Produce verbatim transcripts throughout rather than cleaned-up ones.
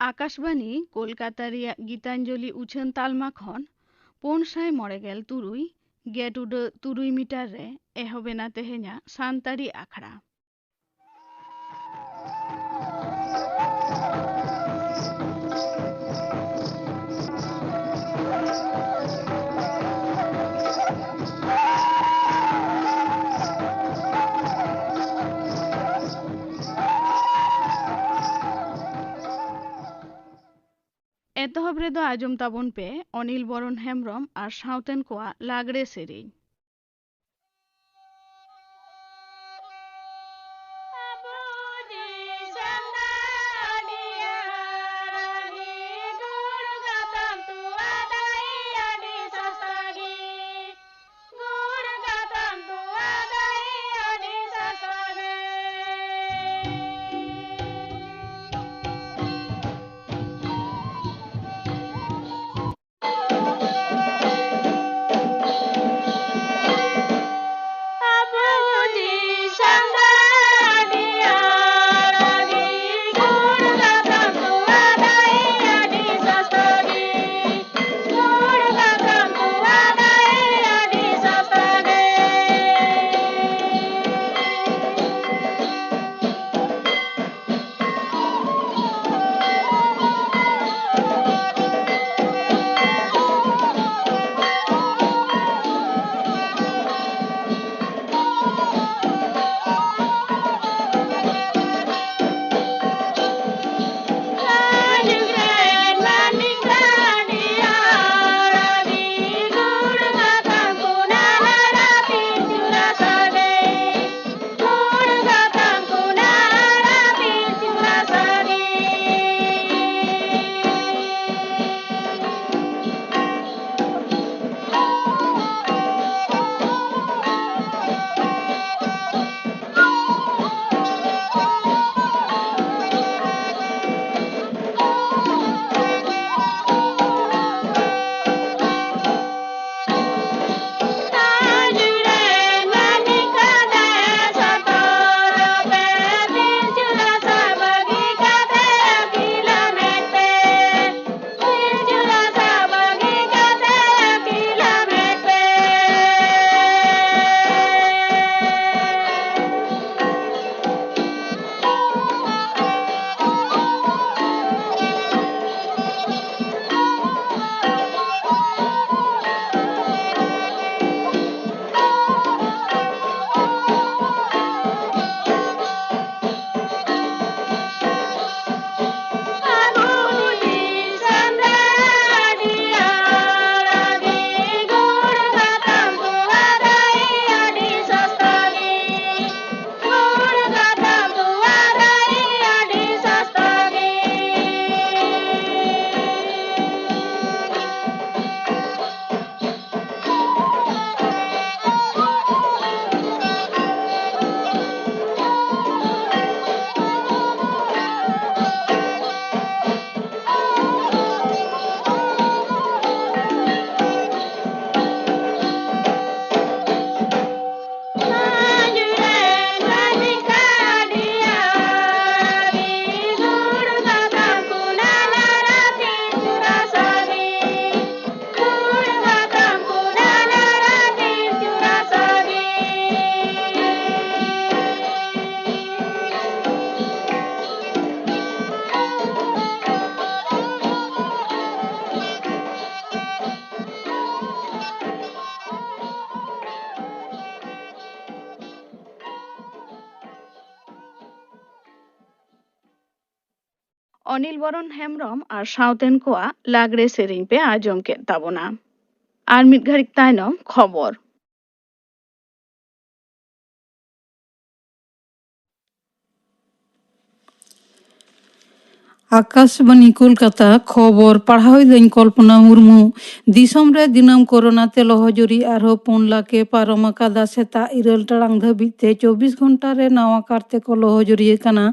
ᱟᱠᱟᱥᱵᱟᱱᱤ ᱠᱳᱞᱠᱟᱛᱟ ᱨᱮᱭᱟᱜ ᱜᱤᱛᱟᱧᱡᱚᱞᱤ ᱩᱪᱷᱟᱹᱱ ᱛᱟᱞᱢᱟ ᱠᱷᱚᱱ ᱯᱩᱱ ᱥᱟᱭ ᱢᱚᱬᱮ ᱜᱮᱞ ᱛᱩᱨᱩᱭ ᱜᱮᱴ ᱩᱰᱟᱹᱜ ᱛᱩᱨᱩᱭ ᱢᱤᱴᱟᱨ ᱨᱮ ᱮᱦᱚᱵ ᱮᱱᱟ ᱛᱮᱦᱮᱧᱟᱜ ᱥᱟᱱᱛᱟᱲᱤ ᱟᱠᱷᱲᱟ᱾ ᱮᱛᱚᱦᱚᱵ ᱨᱮᱫᱚ ᱟᱸᱡᱚᱢ ᱛᱟᱵᱚᱱ ᱯᱮ ᱚᱱᱤᱞ ᱵᱚᱨᱚᱱ ᱦᱮᱢᱵᱽᱨᱚᱢ ᱟᱨ ᱥᱟᱶᱛᱮᱱ ᱠᱚᱣᱟᱜ ᱞᱟᱜᱽᱲᱮ ᱥᱮᱨᱮᱧ᱾ ᱚᱱᱤᱞ ᱵᱚᱨᱚᱱ ᱦᱮᱢᱵᱨᱚᱢ ᱟᱨ ᱥᱟᱶᱛᱮᱱ ᱠᱚᱣᱟᱜ ᱞᱟᱜᱽᱲᱮ ᱥᱮᱨᱮᱧ ᱯᱮ ᱟᱸᱡᱚᱢ ᱠᱮᱫ ᱛᱟᱵᱚᱱᱟ᱾ ᱟᱨ ᱢᱤᱫ ᱜᱷᱟᱹᱲᱤᱡ ᱛᱟᱭᱱᱚᱢ ᱠᱷᱚᱵᱚᱨ᱾ ᱟᱠᱟᱥᱵᱟᱱᱤ ᱠᱳᱞᱠᱟᱛᱟ, ᱠᱷᱚᱵᱚᱨ ᱯᱟᱲᱦᱟᱣ ᱮᱫᱟᱹᱧ ᱠᱚᱞᱯᱚᱱᱟ ᱢᱩᱨᱢᱩ᱾ ᱫᱤᱥᱚᱢ ᱨᱮ ᱫᱤᱱᱟᱹᱢ ᱠᱳᱨᱳᱱᱟ ᱛᱮ ᱞᱚᱦᱚᱡᱩᱨᱤ ᱟᱨᱦᱚᱸ ᱯᱩᱱ ᱞᱟᱠᱷ ᱮ ᱯᱟᱨᱚᱢ ᱟᱠᱟᱫᱟ᱾ ᱥᱮᱛᱟᱜ ᱤᱨᱟᱹᱞ ᱴᱟᱲᱟᱝ ᱫᱷᱟᱹᱵᱤᱡ ᱛᱮ ᱪᱚᱵᱵᱤᱥ ᱜᱷᱚᱱᱴᱟ ᱨᱮ ᱱᱟᱣᱟ ᱠᱟᱨᱛᱮ ᱠᱚ ᱞᱚᱦᱚᱡᱩᱨᱤ ᱟᱠᱟᱱᱟ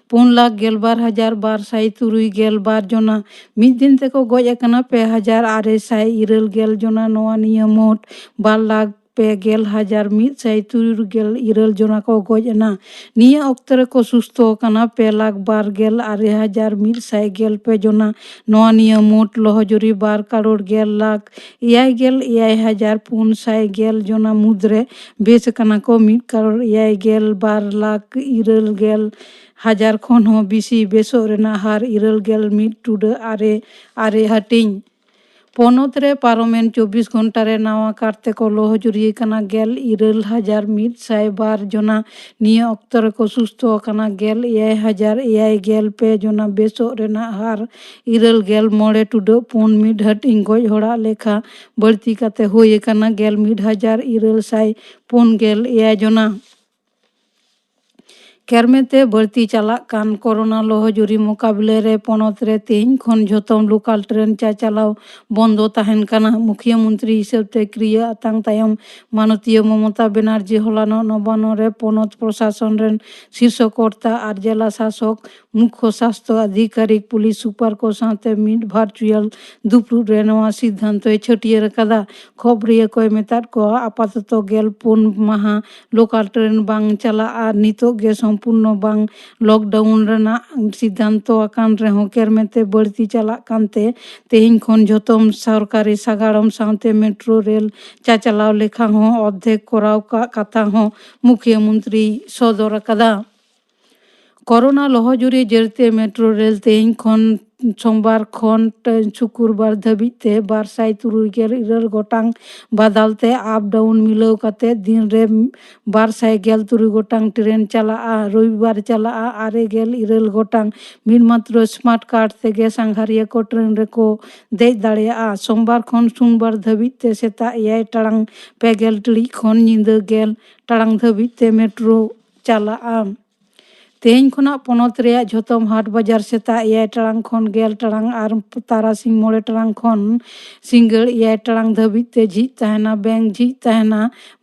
ᱯᱩᱱ ᱞᱟᱠᱷ ᱜᱮᱞ ᱵᱟᱨ ᱦᱟᱡᱟᱨ ᱵᱟᱨ ᱥᱟᱭ ᱛᱩᱨᱩᱭ ᱜᱮᱞ ᱵᱟᱨ ᱡᱚᱱᱟ᱾ ᱢᱤᱫ ᱫᱤᱱ ᱛᱮᱠᱚ ᱜᱚᱡ ᱟᱠᱟᱱᱟ ᱯᱮ ᱦᱟᱡᱟᱨ ᱟᱨᱮ ᱥᱟᱭ ᱤᱨᱟᱹᱞ ᱜᱮᱞ ᱡᱚᱱᱟ᱾ ᱱᱚᱣᱟ ᱱᱤᱭᱟᱹ ᱢᱳᱴ ᱵᱟᱨ ᱞᱟᱠᱷ ᱯᱮ ᱜᱮᱞ ᱦᱟᱡᱟᱨ ᱢᱤᱫ ᱥᱟᱭ ᱛᱩᱨᱩᱭ ᱜᱮᱞ ᱤᱨᱟᱹᱞ ᱡᱚᱱᱟ ᱠᱚ ᱜᱚᱡ ᱮᱱᱟ᱾ ᱱᱤᱭᱟᱹ ᱚᱠᱛᱚ ᱨᱮᱠᱚ ᱥᱩᱥᱛᱷᱚ ᱟᱠᱟᱱᱟ ᱯᱮ ᱞᱟᱠᱷ ᱵᱟᱨ ᱜᱮᱞ ᱟᱨᱮ ᱦᱟᱡᱟᱨ ᱢᱤᱫ ᱥᱟᱭ ᱜᱮᱞ ᱯᱮ ᱡᱚᱱᱟ᱾ ᱱᱚᱣᱟ ᱱᱤᱭᱟᱹ ᱢᱳᱴ ᱞᱚᱦᱚᱡᱩᱨᱤ ᱵᱟᱨ ᱠᱟᱨᱳᱲ ᱜᱮᱞ ᱞᱟᱠᱷ ᱮᱭᱟᱭ ᱜᱮᱞ ᱮᱭᱟᱭ ᱦᱟᱡᱟᱨ ᱯᱩᱱ ᱥᱟᱭ ᱜᱮᱞ ᱡᱚᱱᱟ ᱢᱩᱫᱽᱨᱮ ᱵᱮᱥ ᱟᱠᱟᱱᱟ ᱠᱚ ᱢᱤᱫ ᱠᱟᱨᱳᱲ ᱮᱭᱟᱭ ᱜᱮᱞ ᱵᱟᱨ ᱞᱟᱠᱷ ᱤᱨᱟᱹᱞ ᱜᱮᱞ ᱦᱟᱡᱟᱨ ᱠᱷᱚᱱ ᱦᱚᱸ ᱵᱮᱥᱤ᱾ ᱵᱮᱥᱚᱜ ᱨᱮᱱᱟᱜ ᱦᱟᱨ ᱤᱨᱟᱹᱞ ᱜᱮᱞ ᱢᱤᱫ ᱴᱩᱰᱟᱹᱜ ᱟᱨᱮ ᱟᱨᱮ ᱦᱟᱹᱴᱤᱧ᱾ ᱯᱚᱱᱚᱛ ᱨᱮ ᱯᱟᱨᱚᱢᱮᱱ ᱪᱚᱵᱵᱤᱥ ᱜᱷᱚᱱᱴᱟ ᱨᱮ ᱱᱟᱣᱟ ᱠᱟᱨᱛᱮ ᱠᱚ ᱞᱚᱦᱚᱡᱩᱨᱤ ᱟᱠᱟᱱᱟ ᱜᱮᱞ ᱤᱨᱟᱹᱞ ᱦᱟᱡᱟᱨ ᱢᱤᱫ ᱥᱟᱭ ᱵᱟᱨ ᱡᱚᱱᱟ᱾ ᱱᱤᱭᱟᱹ ᱚᱠᱛᱚ ᱨᱮᱠᱚ ᱥᱩᱥᱛᱷᱚ ᱟᱠᱟᱱᱟ ᱜᱮᱞ ᱮᱭᱟᱭ ᱦᱟᱡᱟᱨ ᱮᱭᱟᱭ ᱜᱮᱞ ᱯᱮ ᱡᱚᱱᱟ᱾ ᱵᱮᱥᱚᱜ ᱨᱮᱱᱟᱜ ᱦᱟᱨ ᱤᱨᱟᱹᱞ ᱜᱮᱞ ᱢᱚᱬᱮ ᱴᱩᱰᱟᱹᱜ ᱯᱩᱱ ᱢᱤᱫ ᱦᱟᱹᱴᱤᱧ᱾ ᱜᱚᱡ ᱦᱚᱲᱟᱜ ᱞᱮᱠᱷᱟ ᱵᱟᱹᱲᱛᱤ ᱠᱟᱛᱮ ᱦᱩᱭ ᱟᱠᱟᱱᱟ ᱜᱮᱞ ᱢᱤᱫ ᱦᱟᱡᱟᱨ ᱤᱨᱟᱹᱞ ᱥᱟᱭ ᱯᱩᱱ ᱜᱮᱞ ᱮᱭᱟᱭ ᱡᱚᱱᱟ᱾ ᱠᱮᱨᱢᱮ ᱛᱮ ᱵᱟᱹᱲᱛᱤ ᱪᱟᱞᱟᱜ ᱠᱟᱱ ᱠᱳᱨᱳᱱᱟ ᱞᱚᱦᱚᱡᱩᱨᱤ ᱢᱚᱠᱟᱵᱤᱞᱟᱹ ᱨᱮ ᱯᱚᱱᱚᱛ ᱨᱮ ᱛᱮᱦᱮᱧ ᱠᱷᱚᱱ ᱡᱷᱚᱛᱚᱢ ᱞᱳᱠᱟᱞ ᱴᱨᱮᱱ ᱪᱟᱪᱟᱞᱟᱣ ᱵᱚᱱᱫᱚ ᱛᱟᱦᱮᱱ ᱠᱟᱱᱟ᱾ ᱢᱩᱠᱷᱤᱭᱟᱹ ᱢᱚᱱᱛᱨᱤ ᱦᱤᱥᱟᱹᱵ ᱛᱮ ᱠᱤᱨᱤᱭᱟᱹ ᱟᱛᱟᱝ ᱛᱟᱭᱚᱢ ᱢᱟᱱᱚᱛᱤᱭᱟᱹ ᱢᱚᱢᱚᱛᱟ ᱵᱮᱱᱟᱨᱡᱤ ᱦᱚᱞᱟᱱᱚᱜ ᱱᱚᱵᱟᱱᱱᱚ ᱨᱮ ᱯᱚᱱᱚᱛ ᱯᱨᱚᱥᱟᱥᱚᱱ ᱨᱮᱱ ᱥᱤᱨᱥᱚ ᱠᱚᱨᱛᱟ ᱟᱨ ᱡᱮᱞᱟ ᱥᱟᱥᱚᱠ, ᱢᱩᱠᱷᱚ ᱥᱟᱥᱛᱷᱚ ᱟᱫᱷᱤᱠᱟᱨᱤᱠ, ᱯᱩᱞᱤᱥ ᱥᱩᱯᱟᱨ ᱠᱚ ᱥᱟᱶᱛᱮ ᱢᱤᱫ ᱵᱷᱟᱨᱪᱩᱭᱟᱞ ᱫᱩᱯᱲᱩᱵ ᱨᱮ ᱱᱚᱣᱟ ᱥᱤᱫᱷᱟᱱᱛᱚᱭ ᱪᱷᱟᱹᱴᱭᱟᱹᱨ ᱟᱠᱟᱫᱟ᱾ ᱠᱷᱚᱵᱨᱤᱭᱟᱹ ᱠᱚᱭ ᱢᱮᱛᱟᱫ ᱠᱚᱣᱟ, ᱟᱯᱟᱛᱚᱛᱚ ᱜᱮᱞ ᱯᱩᱱ ᱢᱟᱦᱟ ᱞᱳᱠᱟᱞ ᱴᱨᱮᱱ ᱵᱟᱝ ᱪᱟᱞᱟᱜᱼᱟ᱾ ᱱᱤᱛᱚᱜ ᱜᱮ ᱥᱚᱢᱯᱩᱨᱱᱚ ᱵᱟᱝ ᱞᱚᱠᱰᱟᱣᱩᱱ ᱨᱮᱱᱟᱜ ᱥᱤᱫᱷᱟᱱᱛᱚ ᱟᱠᱟᱱ ᱨᱮᱦᱚᱸ ᱠᱮᱨᱢᱮ ᱛᱮ ᱵᱟᱹᱲᱛᱤ ᱪᱟᱞᱟᱜ ᱠᱟᱱᱛᱮ ᱛᱮᱦᱮᱧ ᱠᱷᱚᱱ ᱡᱷᱚᱛᱚᱢ ᱥᱚᱨᱠᱟᱨᱤ ᱥᱟᱜᱟᱲᱚᱢ ᱥᱟᱶᱛᱮ ᱢᱮᱴᱨᱳ ᱨᱮᱞ ᱪᱟᱪᱟᱞᱟᱣ ᱞᱮᱠᱷᱟ ᱦᱚᱸ ᱚᱨᱫᱷᱮᱠ ᱠᱚᱨᱟᱣ ᱠᱟᱜ ᱠᱟᱛᱷᱟ ᱦᱚᱸ ᱢᱩᱠᱷᱤᱭᱟᱹ ᱢᱚᱱᱛᱨᱤᱭ ᱥᱚᱫᱚᱨ ᱟᱠᱟᱫᱟ᱾ ᱠᱚᱨᱳᱱᱟ ᱞᱚᱦᱚᱡᱩᱨᱤ ᱡᱟᱹᱨᱛᱮ ᱢᱮᱴᱨᱳ ᱨᱮᱞ ᱛᱮᱦᱮᱧ ᱠᱷᱚᱱ ᱥᱳᱢᱵᱟᱨ ᱠᱷᱚᱱ ᱴ-, ᱥᱩᱠᱩᱨᱵᱟᱨ ᱫᱷᱟᱹᱵᱤᱡ ᱛᱮ ᱵᱟᱨ ᱥᱟᱭ ᱛᱩᱨᱩᱭ ᱜᱮᱞ ᱤᱨᱟᱹᱞ ᱜᱚᱴᱟᱝ ᱵᱟᱫᱟᱞ ᱛᱮ ᱟᱯ ᱰᱟᱣᱩᱱ ᱢᱤᱞᱟᱹᱣ ᱠᱟᱛᱮ ᱫᱤᱱ ᱨᱮ ᱵᱟᱨ ᱥᱟᱭ ᱜᱮᱞ ᱛᱩᱨᱩᱭ ᱜᱚᱴᱟᱝ ᱴᱨᱮᱱ ᱪᱟᱞᱟᱜᱼᱟ᱾ ᱨᱚᱵᱤᱵᱟᱨ ᱪᱟᱞᱟᱜᱼᱟ ᱟᱨᱮ ᱜᱮᱞ ᱤᱨᱟᱹᱞ ᱜᱚᱴᱟᱝ᱾ ᱢᱤᱫ ᱢᱟᱛᱨᱚ ᱥᱢᱟᱨᱴ ᱠᱟᱨᱰ ᱛᱮᱜᱮ ᱥᱟᱸᱜᱷᱟᱨᱤᱭᱟᱹ ᱠᱚ ᱴᱨᱮᱱ ᱨᱮᱠᱚ ᱫᱮᱡ ᱫᱟᱲᱮᱭᱟᱜᱼᱟ᱾ ᱥᱳᱢᱵᱟᱨ ᱠᱷᱚᱱ ᱥᱩᱱᱵᱟᱨ ᱫᱷᱟᱹᱵᱤᱡ ᱛᱮ ᱥᱮᱛᱟᱜ ᱮᱭᱟᱭ ᱴᱟᱲᱟᱝ ᱯᱮ ᱜᱮᱞ ᱴᱤᱲᱤᱡ ᱠᱷᱚᱱ ᱧᱤᱫᱟᱹ ᱜᱮᱞ ᱴᱟᱲᱟᱝ ᱫᱷᱟᱹᱵᱤᱡ ᱛᱮ ᱢᱮᱴᱨᱳ ᱪᱟᱞᱟᱜᱼᱟ᱾ ᱛᱮᱦᱮᱧ ᱠᱷᱚᱱᱟᱜ ᱯᱚᱱᱚᱛ ᱨᱮᱭᱟᱜ ᱡᱷᱚᱛᱚᱢ ᱦᱟᱴ ᱵᱟᱡᱟᱨ ᱥᱮᱛᱟᱜ ᱮᱭᱟᱭ ᱴᱟᱲᱟᱝ ᱠᱷᱚᱱ ᱜᱮᱞ ᱴᱟᱲᱟᱝ ᱟᱨ ᱛᱟᱨᱟᱥᱤᱧ ᱢᱚᱬᱮ ᱴᱟᱲᱟᱝ ᱠᱷᱚᱱ ᱥᱤᱸᱜᱟᱹᱲ ᱮᱭᱟᱭ ᱴᱟᱲᱟᱝ ᱫᱷᱟᱹᱵᱤᱡ ᱛᱮ ᱡᱷᱤᱡ ᱛᱟᱦᱮᱱᱟ᱾ ᱵᱮᱝᱠ ᱡᱷᱤᱡ ᱛᱟᱦᱮᱱᱟ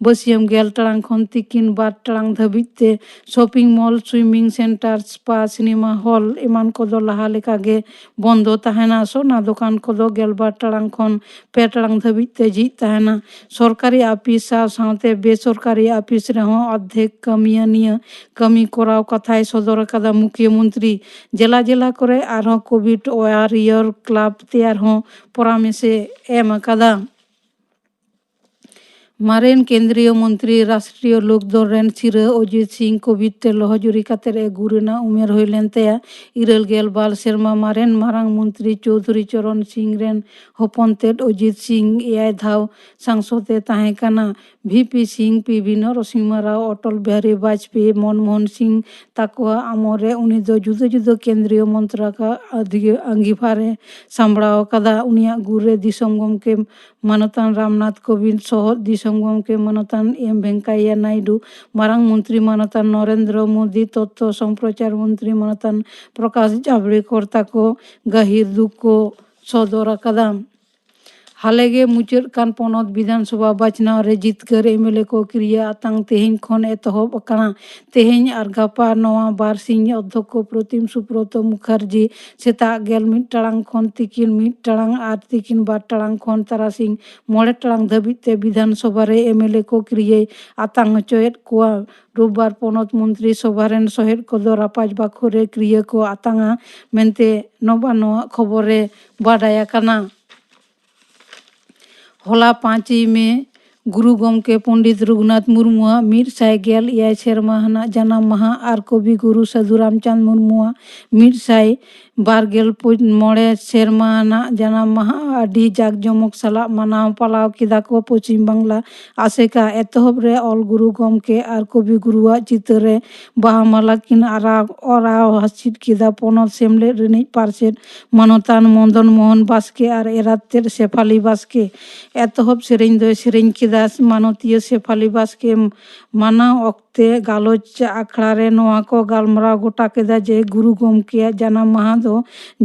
ᱵᱟᱹᱥᱭᱟᱹᱢ ᱜᱮᱞ ᱴᱟᱲᱟᱝ ᱠᱷᱚᱱ ᱛᱤᱠᱤᱱ ᱵᱟᱨ ᱴᱟᱲᱟᱝ ᱫᱷᱟᱹᱵᱤᱡ ᱛᱮ᱾ Shopping mall, swimming centre, spa, cinema hall ᱮᱢᱟᱱ ᱠᱚᱫᱚ ᱞᱟᱦᱟ ᱞᱮᱠᱟᱜᱮ ᱵᱚᱱᱫᱚ ᱛᱟᱦᱮᱱᱟ᱾ ᱥᱚᱱᱟ ᱫᱚᱠᱟᱱ ᱠᱚᱫᱚ ᱜᱮᱞᱵᱟᱨ ᱴᱟᱲᱟᱝ ᱠᱷᱚᱱ ᱯᱮ ᱴᱟᱲᱟᱝ ᱫᱷᱟᱹᱵᱤᱡ ᱛᱮ ᱡᱷᱤᱡ ᱛᱟᱦᱮᱱᱟ᱾ ᱥᱚᱨᱠᱟᱨᱤ ᱟᱹᱯᱤᱥ ᱥᱟᱶ ᱥᱟᱶᱛᱮ ᱵᱮᱥᱚᱨᱠᱟᱨᱤ ᱟᱹᱯᱤᱥ ᱨᱮᱦᱚᱸ ᱚᱨᱫᱷᱮᱠ ᱠᱟᱹᱢᱤᱭᱟᱹ ᱱᱤᱭᱟᱹ ᱠᱟᱹᱢᱤ ᱠᱚᱨᱟᱣ ᱠᱟᱛᱷᱟᱭ ᱥᱚᱫᱚᱨ ᱟᱠᱟᱫᱟ ᱢᱩᱠᱷᱭᱟᱹ ᱢᱚᱱᱛᱨᱤ᱾ ᱡᱮᱞᱟ ᱡᱮᱞᱟ ᱠᱚᱨᱮ ᱟᱨᱦᱚᱸ ᱠᱳᱵᱷᱤᱰ ᱣᱟᱨᱤᱭᱚᱨ ᱠᱞᱟᱵᱽ ᱛᱮᱭᱟᱨ ᱦᱚᱸ ᱯᱚᱨᱟᱢᱮᱥᱮ ᱮᱢ ᱟᱠᱟᱫᱟ᱾ ᱢᱟᱨᱮᱱ ᱠᱮᱱᱫᱨᱤᱭᱚ ᱢᱚᱱᱛᱨᱤ, ᱨᱟᱥᱴᱨᱤᱭᱚ ᱞᱳᱠ ᱫᱚᱞ ᱨᱮᱱ ᱥᱤᱨᱟᱹ ᱚᱡᱤᱛ ᱥᱤᱝ ᱠᱳᱵᱷᱤᱰ ᱛᱮ ᱞᱚᱦᱚᱡᱩᱨᱤ ᱠᱟᱛᱮ ᱮ ᱜᱩᱨ ᱮᱱᱟ᱾ ᱩᱢᱮᱨ ᱦᱩᱭ ᱞᱮᱱ ᱛᱟᱭᱟ ᱤᱨᱟᱹᱞ ᱜᱮᱞ ᱵᱟᱨ ᱥᱮᱨᱢᱟ᱾ ᱢᱟᱨᱮᱱ ᱢᱟᱨᱟᱝ ᱢᱚᱱᱛᱨᱤ ᱪᱳᱣᱫᱷᱩᱨᱤ ᱪᱚᱨᱚᱱ ᱥᱤᱝ ᱨᱮᱱ ᱦᱚᱯᱚᱱ ᱛᱮᱫ ᱚᱡᱤᱛ ᱥᱤᱝ ᱮᱭᱟᱭ ᱫᱷᱟᱣ ᱥᱟᱝᱥᱚᱫ ᱮ ᱛᱟᱦᱮᱸ ᱠᱟᱱᱟ᱾ ᱵᱷᱤ ᱯᱤ ᱥᱤᱝ, ᱯᱤ ᱵᱤ ᱱᱚᱨᱚᱥᱤᱝᱦᱟ ᱨᱟᱣ, ᱚᱴᱚᱞ ᱵᱤᱦᱟᱨᱤ ᱵᱟᱡᱽᱯᱮᱭᱤ, ᱢᱚᱱᱢᱳᱦᱚᱱ ᱥᱤᱝ ᱛᱟᱠᱚᱣᱟᱜ ᱟᱢᱚᱞ ᱨᱮ ᱩᱱᱤ ᱫᱚ ᱡᱩᱫᱟᱹ ᱡᱩᱫᱟᱹ ᱠᱮᱱᱫᱨᱤᱭᱚ ᱢᱚᱱᱛᱨᱟᱜ ᱟᱹᱫᱷᱤ-, ᱟᱸᱜᱤᱵᱷᱟᱨ ᱮ ᱥᱟᱢᱵᱲᱟᱣ ᱟᱠᱟᱫᱟ᱾ ᱩᱱᱤᱭᱟᱜ ᱜᱩᱨ ᱨᱮ ᱫᱤᱥᱚᱢ ᱜᱚᱢᱠᱮ ᱢᱟᱱᱚᱛᱟᱱ ᱨᱟᱢᱱᱟᱛᱷ ᱠᱳᱵᱤᱱᱫ, ᱥᱚᱦᱚᱫ ᱫᱤᱥᱚᱢ ᱜᱚᱢᱠᱮ ᱢᱟᱱᱚᱛᱟᱱ ᱮᱢ ᱵᱷᱮᱝᱠᱟᱭᱟ ᱱᱟᱭᱰᱩ, ᱢᱟᱨᱟᱝ ᱢᱚᱱᱛᱨᱤ ᱢᱟᱱᱚᱛᱟᱱ ᱱᱚᱨᱮᱱᱫᱨᱚ ᱢᱳᱫᱤ, ᱛᱚᱛᱛᱷᱚ ᱥᱚᱢᱯᱨᱚᱪᱟᱨ ᱢᱚᱱᱛᱨᱤ ᱢᱟᱱᱚᱛᱟᱱ ᱯᱨᱚᱠᱟᱥ ᱡᱟᱵᱲᱮᱠᱚᱨ ᱛᱟᱠᱚ ᱜᱟᱹᱦᱤᱨ ᱫᱩᱠ ᱠᱚ ᱥᱚᱫᱚᱨ ᱟᱠᱟᱫᱟ᱾ ᱦᱟᱞᱮᱜᱮ ᱢᱩᱪᱟᱹᱫ ᱠᱟᱱ ᱯᱚᱱᱚᱛ ᱵᱤᱫᱷᱟᱱ ᱥᱚᱵᱷᱟ ᱵᱟᱪᱷᱱᱟᱣ ᱨᱮ ᱡᱤᱛᱠᱟᱹᱨ ᱮᱢ ᱮᱞ ᱮ ᱠᱚ ᱠᱤᱨᱤᱭᱟᱹ ᱟᱛᱟᱝ ᱛᱮᱦᱮᱧ ᱠᱷᱚᱱ ᱮᱛᱚᱦᱚᱵ ᱟᱠᱟᱱᱟ᱾ ᱛᱮᱦᱮᱧ ᱟᱨ ᱜᱟᱯᱟ ᱱᱚᱣᱟ ᱵᱟᱨ ᱥᱤᱧ ᱚᱫᱽᱫᱷᱚᱠᱠᱷᱚ ᱯᱨᱚᱛᱤᱢ ᱥᱩᱵᱨᱚᱛᱚ ᱢᱩᱠᱷᱟᱨᱡᱤ ᱥᱮᱛᱟᱜ ᱜᱮᱞ ᱢᱤᱫ ᱴᱟᱲᱟᱝ ᱠᱷᱚᱱ ᱛᱤᱠᱤᱱ ᱢᱤᱫ ᱴᱟᱲᱟᱝ ᱟᱨ ᱛᱤᱠᱤᱱ ᱵᱟᱨ ᱴᱟᱲᱟᱝ ᱠᱷᱚᱱ ᱛᱟᱨᱟᱥᱤᱧ ᱢᱚᱬᱮ ᱴᱟᱲᱟᱝ ᱫᱷᱟᱹᱵᱤᱡ ᱛᱮ ᱵᱤᱫᱷᱟᱱ ᱥᱚᱵᱷᱟ ᱨᱮ ᱮᱢ ᱮᱞ ᱮ ᱠᱚ ᱠᱤᱨᱤᱭᱟᱹᱭ ᱟᱛᱟᱝ ᱦᱚᱪᱚᱭᱮᱫ ᱠᱚᱣᱟ᱾ ᱨᱳᱵᱵᱟᱨ ᱯᱚᱱᱚᱛ ᱢᱚᱱᱛᱨᱤ ᱥᱚᱵᱷᱟ ᱨᱮᱱ ᱥᱚᱦᱮᱫ ᱠᱚᱫᱚ ᱨᱟᱯᱟᱡᱽ ᱵᱟᱠᱷᱳᱞ ᱨᱮ ᱠᱤᱨᱤᱭᱟᱹ ᱠᱚ ᱟᱛᱟᱝᱟ ᱢᱮᱱᱛᱮ ᱱᱚᱵᱟ ᱱᱚᱣᱟ ᱠᱷᱚᱵᱚᱨ ᱨᱮ ᱵᱟᱰᱟᱭ ᱟᱠᱟᱱᱟ᱾ ᱦᱚᱞᱟ ᱯᱟᱸᱪᱮᱭ ᱢᱮ ᱜᱩᱨᱩ ᱜᱚᱢᱠᱮ ᱯᱚᱱᱰᱤᱛ ᱨᱚᱜᱷᱩᱱᱟᱛᱷ ᱢᱩᱨᱢᱩᱣᱟᱜ ᱢᱤᱫ ᱥᱟᱭ ᱜᱮᱞ ᱮᱭᱟᱭ ᱥᱮᱨᱢᱟ ᱟᱱᱟᱜ ᱡᱟᱱᱟᱢ ᱢᱟᱦᱟ ᱟᱨ ᱠᱚᱵᱤ ᱜᱩᱨᱩ ᱥᱟᱹᱫᱷᱩ ᱨᱟᱢᱪᱟᱸᱫᱽ ᱢᱩᱨᱢᱩᱣᱟᱜ ᱢᱤᱫ ᱥᱟᱭ ᱵᱟᱨ ᱜᱮᱞ ᱢᱚᱬᱮ ᱥᱮᱨᱢᱟ ᱟᱱᱟᱜ ᱡᱟᱱᱟᱢ ᱢᱟᱦᱟ ᱟᱹᱰᱤ ᱡᱟᱠ ᱡᱚᱢᱚᱠ ᱥᱟᱞᱟᱜ ᱢᱟᱱᱟᱣ ᱯᱟᱞᱟᱣ ᱠᱮᱫᱟ ᱠᱚ ᱯᱚᱪᱷᱤᱢ ᱵᱟᱝᱞᱟ ᱟᱥᱮᱠᱟ᱾ ᱮᱛᱚᱦᱚᱵ ᱨᱮ ᱚᱞ ᱜᱩᱨᱩ ᱜᱚᱢᱠᱮ ᱟᱨ ᱠᱚᱵᱤ ᱜᱩᱨᱩᱣᱟᱜ ᱪᱤᱛᱟᱹᱨ ᱨᱮ ᱵᱟᱦᱟ ᱢᱟᱞᱟ ᱠᱤᱱ ᱟᱨᱟᱣ ᱚᱨᱟᱣ ᱦᱟᱹᱥᱤᱫ ᱠᱮᱫᱟ ᱯᱚᱱᱚᱛ ᱥᱮᱢᱞᱮᱫ ᱨᱤᱱᱤᱡ ᱯᱟᱨᱥᱮᱛ ᱢᱟᱱᱚᱛᱟᱱ ᱢᱚᱫᱚᱱ ᱢᱳᱦᱚᱱ ᱵᱟᱥᱠᱮ ᱟᱨ ᱮᱨᱟᱛ ᱛᱮᱫ ᱥᱮᱯᱷᱟᱞᱤ ᱵᱟᱥᱠᱮ᱾ ᱮᱛᱚᱦᱚᱵ ᱥᱮᱨᱮᱧ ᱫᱚᱭ ᱥᱮᱨᱮᱧ ᱠᱮᱫᱟ ᱢᱟᱱᱚᱛᱤᱭᱟᱹ ᱥᱮᱯᱷᱟᱞᱤ ᱵᱟᱥᱠᱮ᱾ ᱢᱟᱱᱟᱣ ᱚᱠᱛᱮ ᱜᱟᱞᱚᱪ ᱟᱠᱷᱲᱟ ᱨᱮ ᱱᱚᱣᱟ ᱠᱚ ᱜᱟᱞᱢᱟᱨᱟᱣ ᱜᱚᱴᱟ ᱠᱮᱫᱟ ᱡᱮ ᱜᱩᱨᱩ ᱜᱚᱢᱠᱮᱭᱟᱜ ᱡᱟᱱᱟᱢ ᱢᱟᱦᱟ ᱫᱚ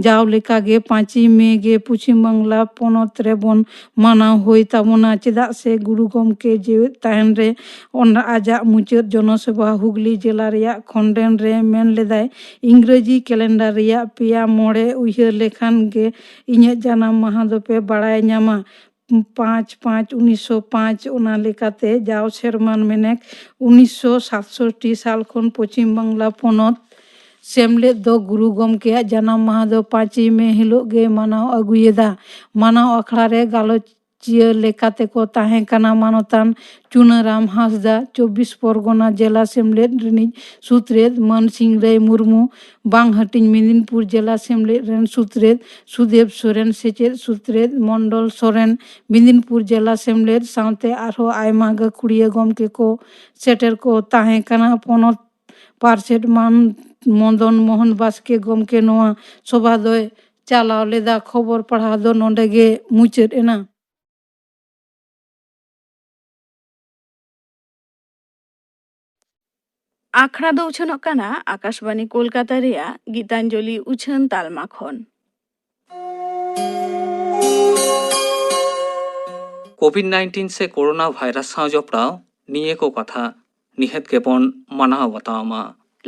ᱡᱟᱣ ᱞᱮᱠᱟᱜᱮ ᱯᱟᱸᱪᱮᱭ ᱢᱮ ᱜᱮ ᱯᱚᱪᱷᱤᱢ ᱵᱟᱝᱞᱟ ᱯᱚᱱᱚᱛ ᱨᱮᱵᱚᱱ ᱢᱟᱱᱟᱣ ᱦᱩᱭ ᱛᱟᱵᱚᱱᱟ, ᱪᱮᱫᱟᱜ ᱥᱮ ᱜᱩᱨᱩ ᱜᱚᱢᱠᱮ ᱡᱮᱣᱮᱫ ᱛᱟᱦᱮᱱ ᱨᱮ ᱚᱱᱟ ᱟᱡᱟᱜ ᱢᱩᱪᱟᱹᱫ ᱡᱚᱱᱚᱥᱚᱵᱷᱟ ᱦᱩᱜᱽᱞᱤ ᱡᱮᱞᱟ ᱨᱮᱭᱟᱜ ᱠᱷᱚᱸᱰᱮᱱ ᱨᱮ ᱢᱮᱱ ᱞᱮᱫᱟᱭ, ᱤᱝᱨᱮᱡᱤ ᱠᱮᱞᱮᱱᱰᱟᱨ ᱨᱮᱭᱟᱜ ᱯᱮᱭᱟ ᱢᱚᱬᱮ ᱩᱭᱦᱟᱹᱨ ᱞᱮᱠᱷᱟᱱ ᱜᱮ ᱤᱧᱟᱹᱜ ᱡᱟᱱᱟᱢ ᱢᱟᱦᱟ ᱫᱚᱯᱮ ᱵᱟᱲᱟᱭ ᱧᱟᱢᱟ᱾ ᱯᱟᱸᱪ ᱯᱟᱸᱪ ᱩᱱᱤᱥᱥᱚ ᱯᱟᱸᱪ, ᱚᱱᱟ ᱞᱮᱠᱟᱛᱮ ᱡᱟᱣ ᱥᱮᱨᱢᱟ ᱢᱮᱱᱮᱠ ᱩᱱᱤᱥᱥᱚ ᱥᱟᱛᱥᱚᱴᱴᱤ ᱥᱟᱞ ᱠᱷᱚᱱ ᱯᱚᱪᱷᱤᱢ ᱵᱟᱝᱞᱟ ᱯᱚᱱᱚᱛ ᱥᱮᱢᱞᱮᱫ ᱫᱚ ᱜᱩᱨᱩ ᱜᱚᱢᱠᱮᱭᱟᱜ ᱡᱟᱱᱟᱢ ᱢᱟᱦᱟ ᱫᱚ ᱯᱟᱸᱪᱮᱭ ᱢᱮ ᱦᱤᱞᱳᱜ ᱜᱮ ᱢᱟᱱᱟᱣ ᱟᱹᱜᱩᱭᱮᱫᱟ᱾ ᱢᱟᱱᱟᱣ ᱟᱠᱷᱲᱟ ᱨᱮ ᱜᱟᱞᱚᱪᱤᱭᱟᱹ ᱞᱮᱠᱟᱛᱮ ᱠᱚ ᱛᱟᱦᱮᱸ ᱠᱟᱱᱟ ᱢᱟᱱᱚᱛᱟᱱ ᱪᱩᱱᱟᱹᱨᱟᱢ ᱦᱟᱸᱥᱫᱟ, ᱪᱚᱵᱵᱤᱥ ᱯᱚᱨᱜᱚᱱᱟ ᱡᱮᱞᱟ ᱥᱮᱢᱞᱮᱫ ᱨᱤᱱᱤᱡ ᱥᱩᱛᱨᱮᱛ, ᱢᱟᱹᱱ ᱥᱤᱝᱨᱟᱹᱭ ᱢᱩᱨᱢᱩ, ᱵᱟᱝ ᱦᱟᱹᱴᱤᱧ ᱢᱮᱫᱤᱱᱯᱩᱨ ᱡᱮᱞᱟ ᱥᱮᱢᱞᱮᱫ ᱨᱮᱱ ᱥᱩᱛᱨᱮᱛ, ᱥᱩᱫᱮᱵ ᱥᱚᱨᱮᱱ, ᱥᱮᱪᱮᱫ ᱥᱩᱛᱨᱮᱛ, ᱢᱚᱱᱰᱚᱞ ᱥᱚᱨᱮᱱ, ᱢᱮᱫᱤᱱᱯᱩᱨ ᱡᱮᱞᱟ ᱥᱮᱢᱞᱮᱫ ᱥᱟᱶᱛᱮ ᱟᱨᱦᱚᱸ ᱟᱭᱢᱟ ᱜᱟᱹᱠᱷᱩᱲᱤᱭᱟᱹ ᱜᱚᱢᱠᱮ ᱠᱚ ᱥᱮᱴᱮᱨ ᱠᱚ ᱛᱟᱦᱮᱸ ᱠᱟᱱᱟ᱾ ᱯᱚᱱᱚᱛ ᱯᱟᱨᱥᱮᱛ ᱢᱟᱱ ᱢᱚᱫᱚᱱ ᱢᱳᱦᱚᱱ ᱵᱟᱥᱠᱮ ᱜᱚᱢᱠᱮ ᱱᱚᱣᱟ ᱥᱚᱵᱷᱟ ᱫᱚᱭ ᱪᱟᱞᱟᱣ ᱞᱮᱫᱟ᱾ ᱠᱷᱚᱵᱚᱨ ᱯᱟᱲᱦᱟᱣ ᱫᱚ ᱱᱚᱰᱮ ᱜᱮ ᱢᱩᱪᱟᱹᱫ ᱮᱱᱟ᱾ ᱟᱠᱷᱲᱟ ᱫᱚ ᱩᱪᱷᱟᱹᱱᱚᱜ ᱠᱟᱱᱟ ᱟᱠᱟᱥᱵᱟᱱᱤ ᱠᱳᱞᱠᱟᱛᱟ ᱨᱮᱭᱟᱜ ᱜᱤᱛᱟᱧᱡᱚᱞᱤ ᱩᱪᱷᱟᱹᱱ ᱛᱟᱞᱢᱟ ᱠᱷᱚᱱ᱾ ᱠᱳᱵᱷᱤᱰ ᱱᱟᱭᱤᱱᱴᱤᱱ ᱥᱮ ᱠᱳᱨᱳᱱᱟ ᱵᱷᱟᱭᱨᱟᱥ ᱥᱟᱶ ᱡᱚᱯᱲᱟᱣ ᱱᱤᱭᱟᱹ ᱠᱚ ᱠᱟᱛᱷᱟ ᱱᱤᱦᱟᱹᱛ ᱜᱮᱵᱚᱱ ᱢᱟᱱᱟᱣ ᱵᱟᱛᱟᱣ ᱢᱟ᱾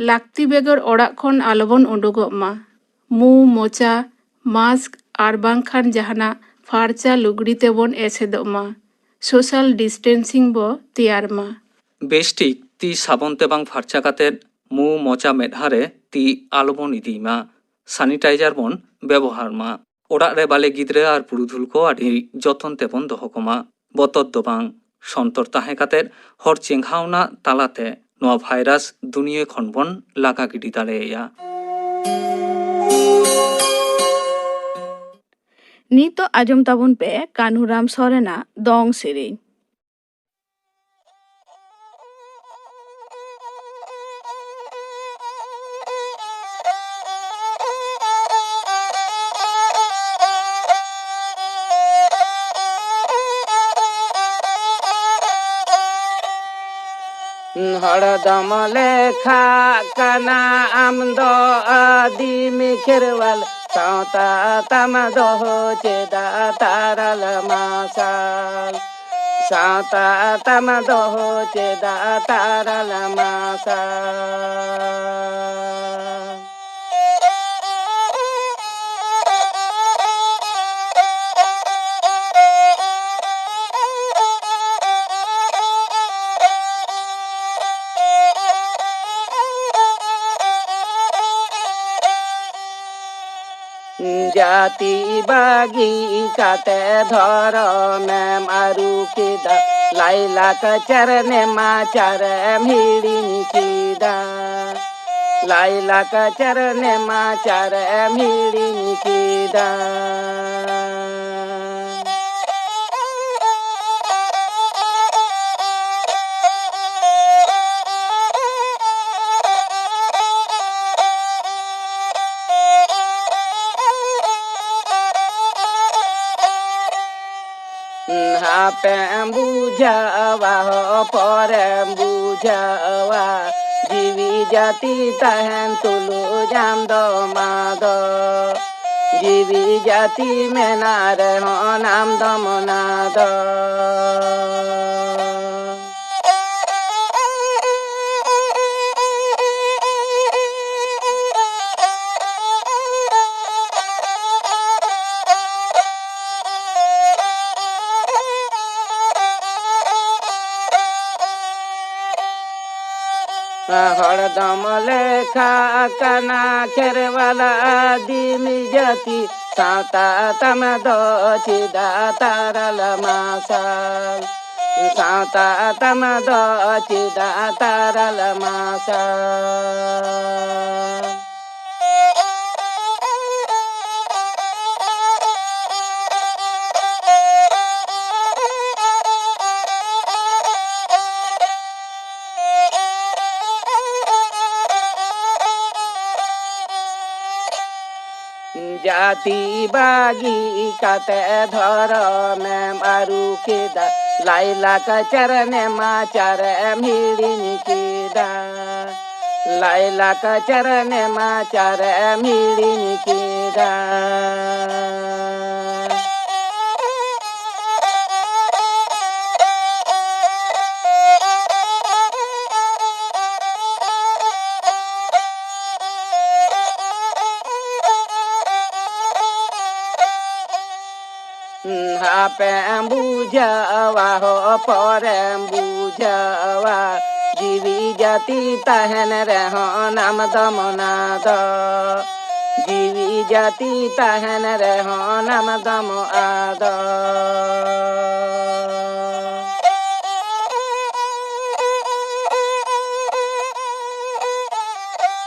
ᱞᱟᱹᱠᱛᱤ ᱵᱮᱜᱚᱨ ᱚᱲᱟᱜ ᱠᱷᱚᱱ ᱟᱞᱚᱵᱚᱱ ᱩᱰᱩᱠᱚᱜ ᱢᱟ᱾ ᱢᱩ, ᱢᱚᱪᱟ, ᱢᱟᱥᱠ ᱟᱨ ᱵᱟᱝᱠᱷᱟᱱ ᱡᱟᱦᱟᱱᱟᱜ ᱯᱷᱟᱨᱪᱟ ᱞᱩᱜᱽᱲᱤ ᱛᱮᱵᱚᱱ ᱮᱥᱮᱫᱚᱜ ᱢᱟ᱾ ᱥᱳᱥᱟᱞ ᱰᱤᱥᱴᱮᱱᱥᱤᱝ ᱵᱚ ᱛᱮᱭᱟᱨ ᱢᱟ᱾ ᱵᱮᱥ ᱴᱷᱤᱠ ᱛᱤ ᱥᱟᱵᱚᱱ ᱛᱮ ᱵᱟᱝ ᱯᱷᱟᱨᱪᱟ ᱠᱟᱛᱮᱫ ᱢᱩ, ᱢᱚᱪᱟ, ᱢᱮᱫᱦᱟ ᱨᱮ ᱛᱤ ᱟᱞᱚᱵᱚᱱ ᱤᱫᱤᱭ ᱢᱟ᱾ ᱥᱟᱱᱤᱴᱟᱭᱡᱟᱨ ᱵᱚᱱ ᱵᱮᱵᱚᱦᱟᱨ ᱢᱟ᱾ ᱚᱲᱟᱜ ᱨᱮ ᱵᱟᱞᱮ ᱜᱤᱫᱽᱨᱟᱹ ᱟᱨ ᱯᱩᱨᱩᱫᱷᱩᱞ ᱠᱚ ᱟᱹᱰᱤ ᱡᱚᱛᱚᱱ ᱛᱮᱵᱚᱱ ᱫᱚᱦᱚ ᱠᱚᱢᱟ᱾ ᱵᱚᱛᱚᱨ ᱫᱚ ᱵᱟᱝ, ᱥᱚᱱᱛᱚᱨ ᱛᱟᱦᱮᱸ ᱠᱟᱛᱮ ᱦᱚᱲ ᱪᱮᱸᱜᱷᱟᱣᱱᱟ ᱛᱟᱞᱟᱛᱮ ᱱᱚᱣᱟ ᱵᱷᱟᱭᱨᱟᱥ ᱫᱩᱱᱤᱭᱟᱹ ᱠᱷᱚᱱ ᱵᱚᱱ ᱞᱟᱜᱟ ᱜᱤᱰᱤ ᱫᱟᱲᱮᱭᱟᱭᱟ᱾ ᱱᱤᱛᱚᱜ ᱟᱸᱡᱚᱢ ᱛᱟᱵᱚᱱ ᱯᱮ ᱠᱟᱹᱱᱦᱩᱨᱟᱢ ᱥᱚᱨᱮᱱᱟᱜ ᱫᱚᱝ ᱥᱮᱨᱮᱧ᱾ ᱦᱚᱲ ᱫᱚᱢ ᱞᱮᱠᱷᱟᱜ ᱠᱟᱱᱟ ᱟᱢ ᱫᱚ ᱟᱹᱫᱤᱢ ᱠᱷᱮᱨᱣᱟᱞ, ᱥᱟᱶᱛᱟ ᱛᱟᱢ ᱫᱚᱦᱚ ᱪᱮᱫᱟᱜ ᱛᱟᱨᱟᱞ ᱢᱟᱨᱥᱟᱞ? ᱥᱟᱶᱛᱟ ᱛᱟᱢ ᱫᱚᱦᱚ ᱪᱮᱫᱟᱜ ᱛᱟᱨᱟᱞ ᱢᱟᱨᱥᱟᱞ? ᱡᱟᱹᱛᱤ ᱵᱟᱹᱜᱤ ᱠᱟᱛᱮ ᱫᱷᱚᱨᱚᱢᱮᱢ ᱟᱹᱨᱩ ᱠᱮᱫᱟ, ᱞᱟᱭᱞᱟᱠᱪᱟᱨ ᱱᱮᱢᱟᱪᱟᱨᱮᱢ ᱦᱤᱲᱤᱧ ᱠᱮᱫᱟ᱾ ᱞᱟᱭᱞᱟᱠᱪᱟᱨ ᱱᱮᱢᱟᱪᱟᱨᱮᱢ ᱦᱤᱲᱤᱧ ᱠᱮᱫᱟ᱾ ᱦᱟᱯᱮᱢ ᱵᱩᱡᱷᱟᱹᱣᱟ ᱦᱚ ᱯᱚᱨᱮᱢ ᱵᱩᱡᱷᱟᱹᱣᱟ, ᱡᱤᱣᱤ ᱡᱟᱹᱛᱤ ᱛᱟᱦᱮᱱ ᱛᱩᱞᱩᱡ ᱟᱢ ᱫᱚᱢ ᱟᱫᱚ, ᱡᱤᱣᱤ ᱡᱟᱹᱛᱤ ᱢᱮᱱᱟᱜ ᱨᱮᱦᱚᱸ ᱟᱢ ᱫᱚᱢ ᱟᱫᱚ᱾ ᱦᱚᱲ ᱫᱚᱢ ᱞᱮᱠᱷᱟ ᱟᱠᱟᱱᱟ ᱠᱷᱮᱨᱣᱟᱞ ᱟᱹᱫᱤᱢ ᱡᱟᱹᱛᱤ, ᱥᱟᱶᱛᱟ ᱛᱟᱢ ᱫᱚ ᱪᱮᱫᱟᱜ ᱛᱟᱨᱟᱞ ᱢᱟᱨᱥᱟᱞ? ᱥᱟᱶᱛᱟ ᱛᱟᱢ ᱫᱚ ᱪᱮᱫᱟᱜ ᱛᱟᱨᱟᱞ ᱢᱟᱥᱟ? ᱡᱟᱹᱛᱤ ᱵᱟᱹᱜᱤ ᱠᱟᱛᱮ ᱫᱷᱚᱨᱚᱢᱮᱢ ᱟᱹᱨᱩ ᱠᱮᱫᱟ, ᱞᱟᱭᱞᱟᱠᱪᱟᱨ ᱱᱮᱢᱟᱪᱟᱨᱮᱢ ᱦᱤᱲᱤᱧ ᱠᱮᱫᱟ᱾ ᱞᱟᱭᱞᱟᱠᱪᱟᱨ ᱱᱮᱢᱟᱪᱟᱨᱮᱢ ᱦᱤᱲᱤᱧ ᱠᱮᱫᱟ᱾ ᱦᱟᱯᱮᱢ ᱵᱩᱡᱷᱟᱹᱣᱟ ᱦᱚ ᱯᱚᱨᱮᱢ ᱵᱩᱡᱷᱟᱹᱣᱟ, ᱡᱤᱣᱤ ᱡᱟᱹᱛᱤ ᱛᱟᱦᱮᱱ ᱨᱮᱦᱚᱸ ᱱᱟᱢ ᱫᱚᱢ ᱟᱫᱚ᱾ ᱡᱤᱣᱤ ᱡᱟᱹᱛᱤ ᱛᱟᱦᱮᱱ ᱨᱮᱦᱚᱸ ᱱᱟᱢ ᱫᱚᱢ ᱟᱫᱚ᱾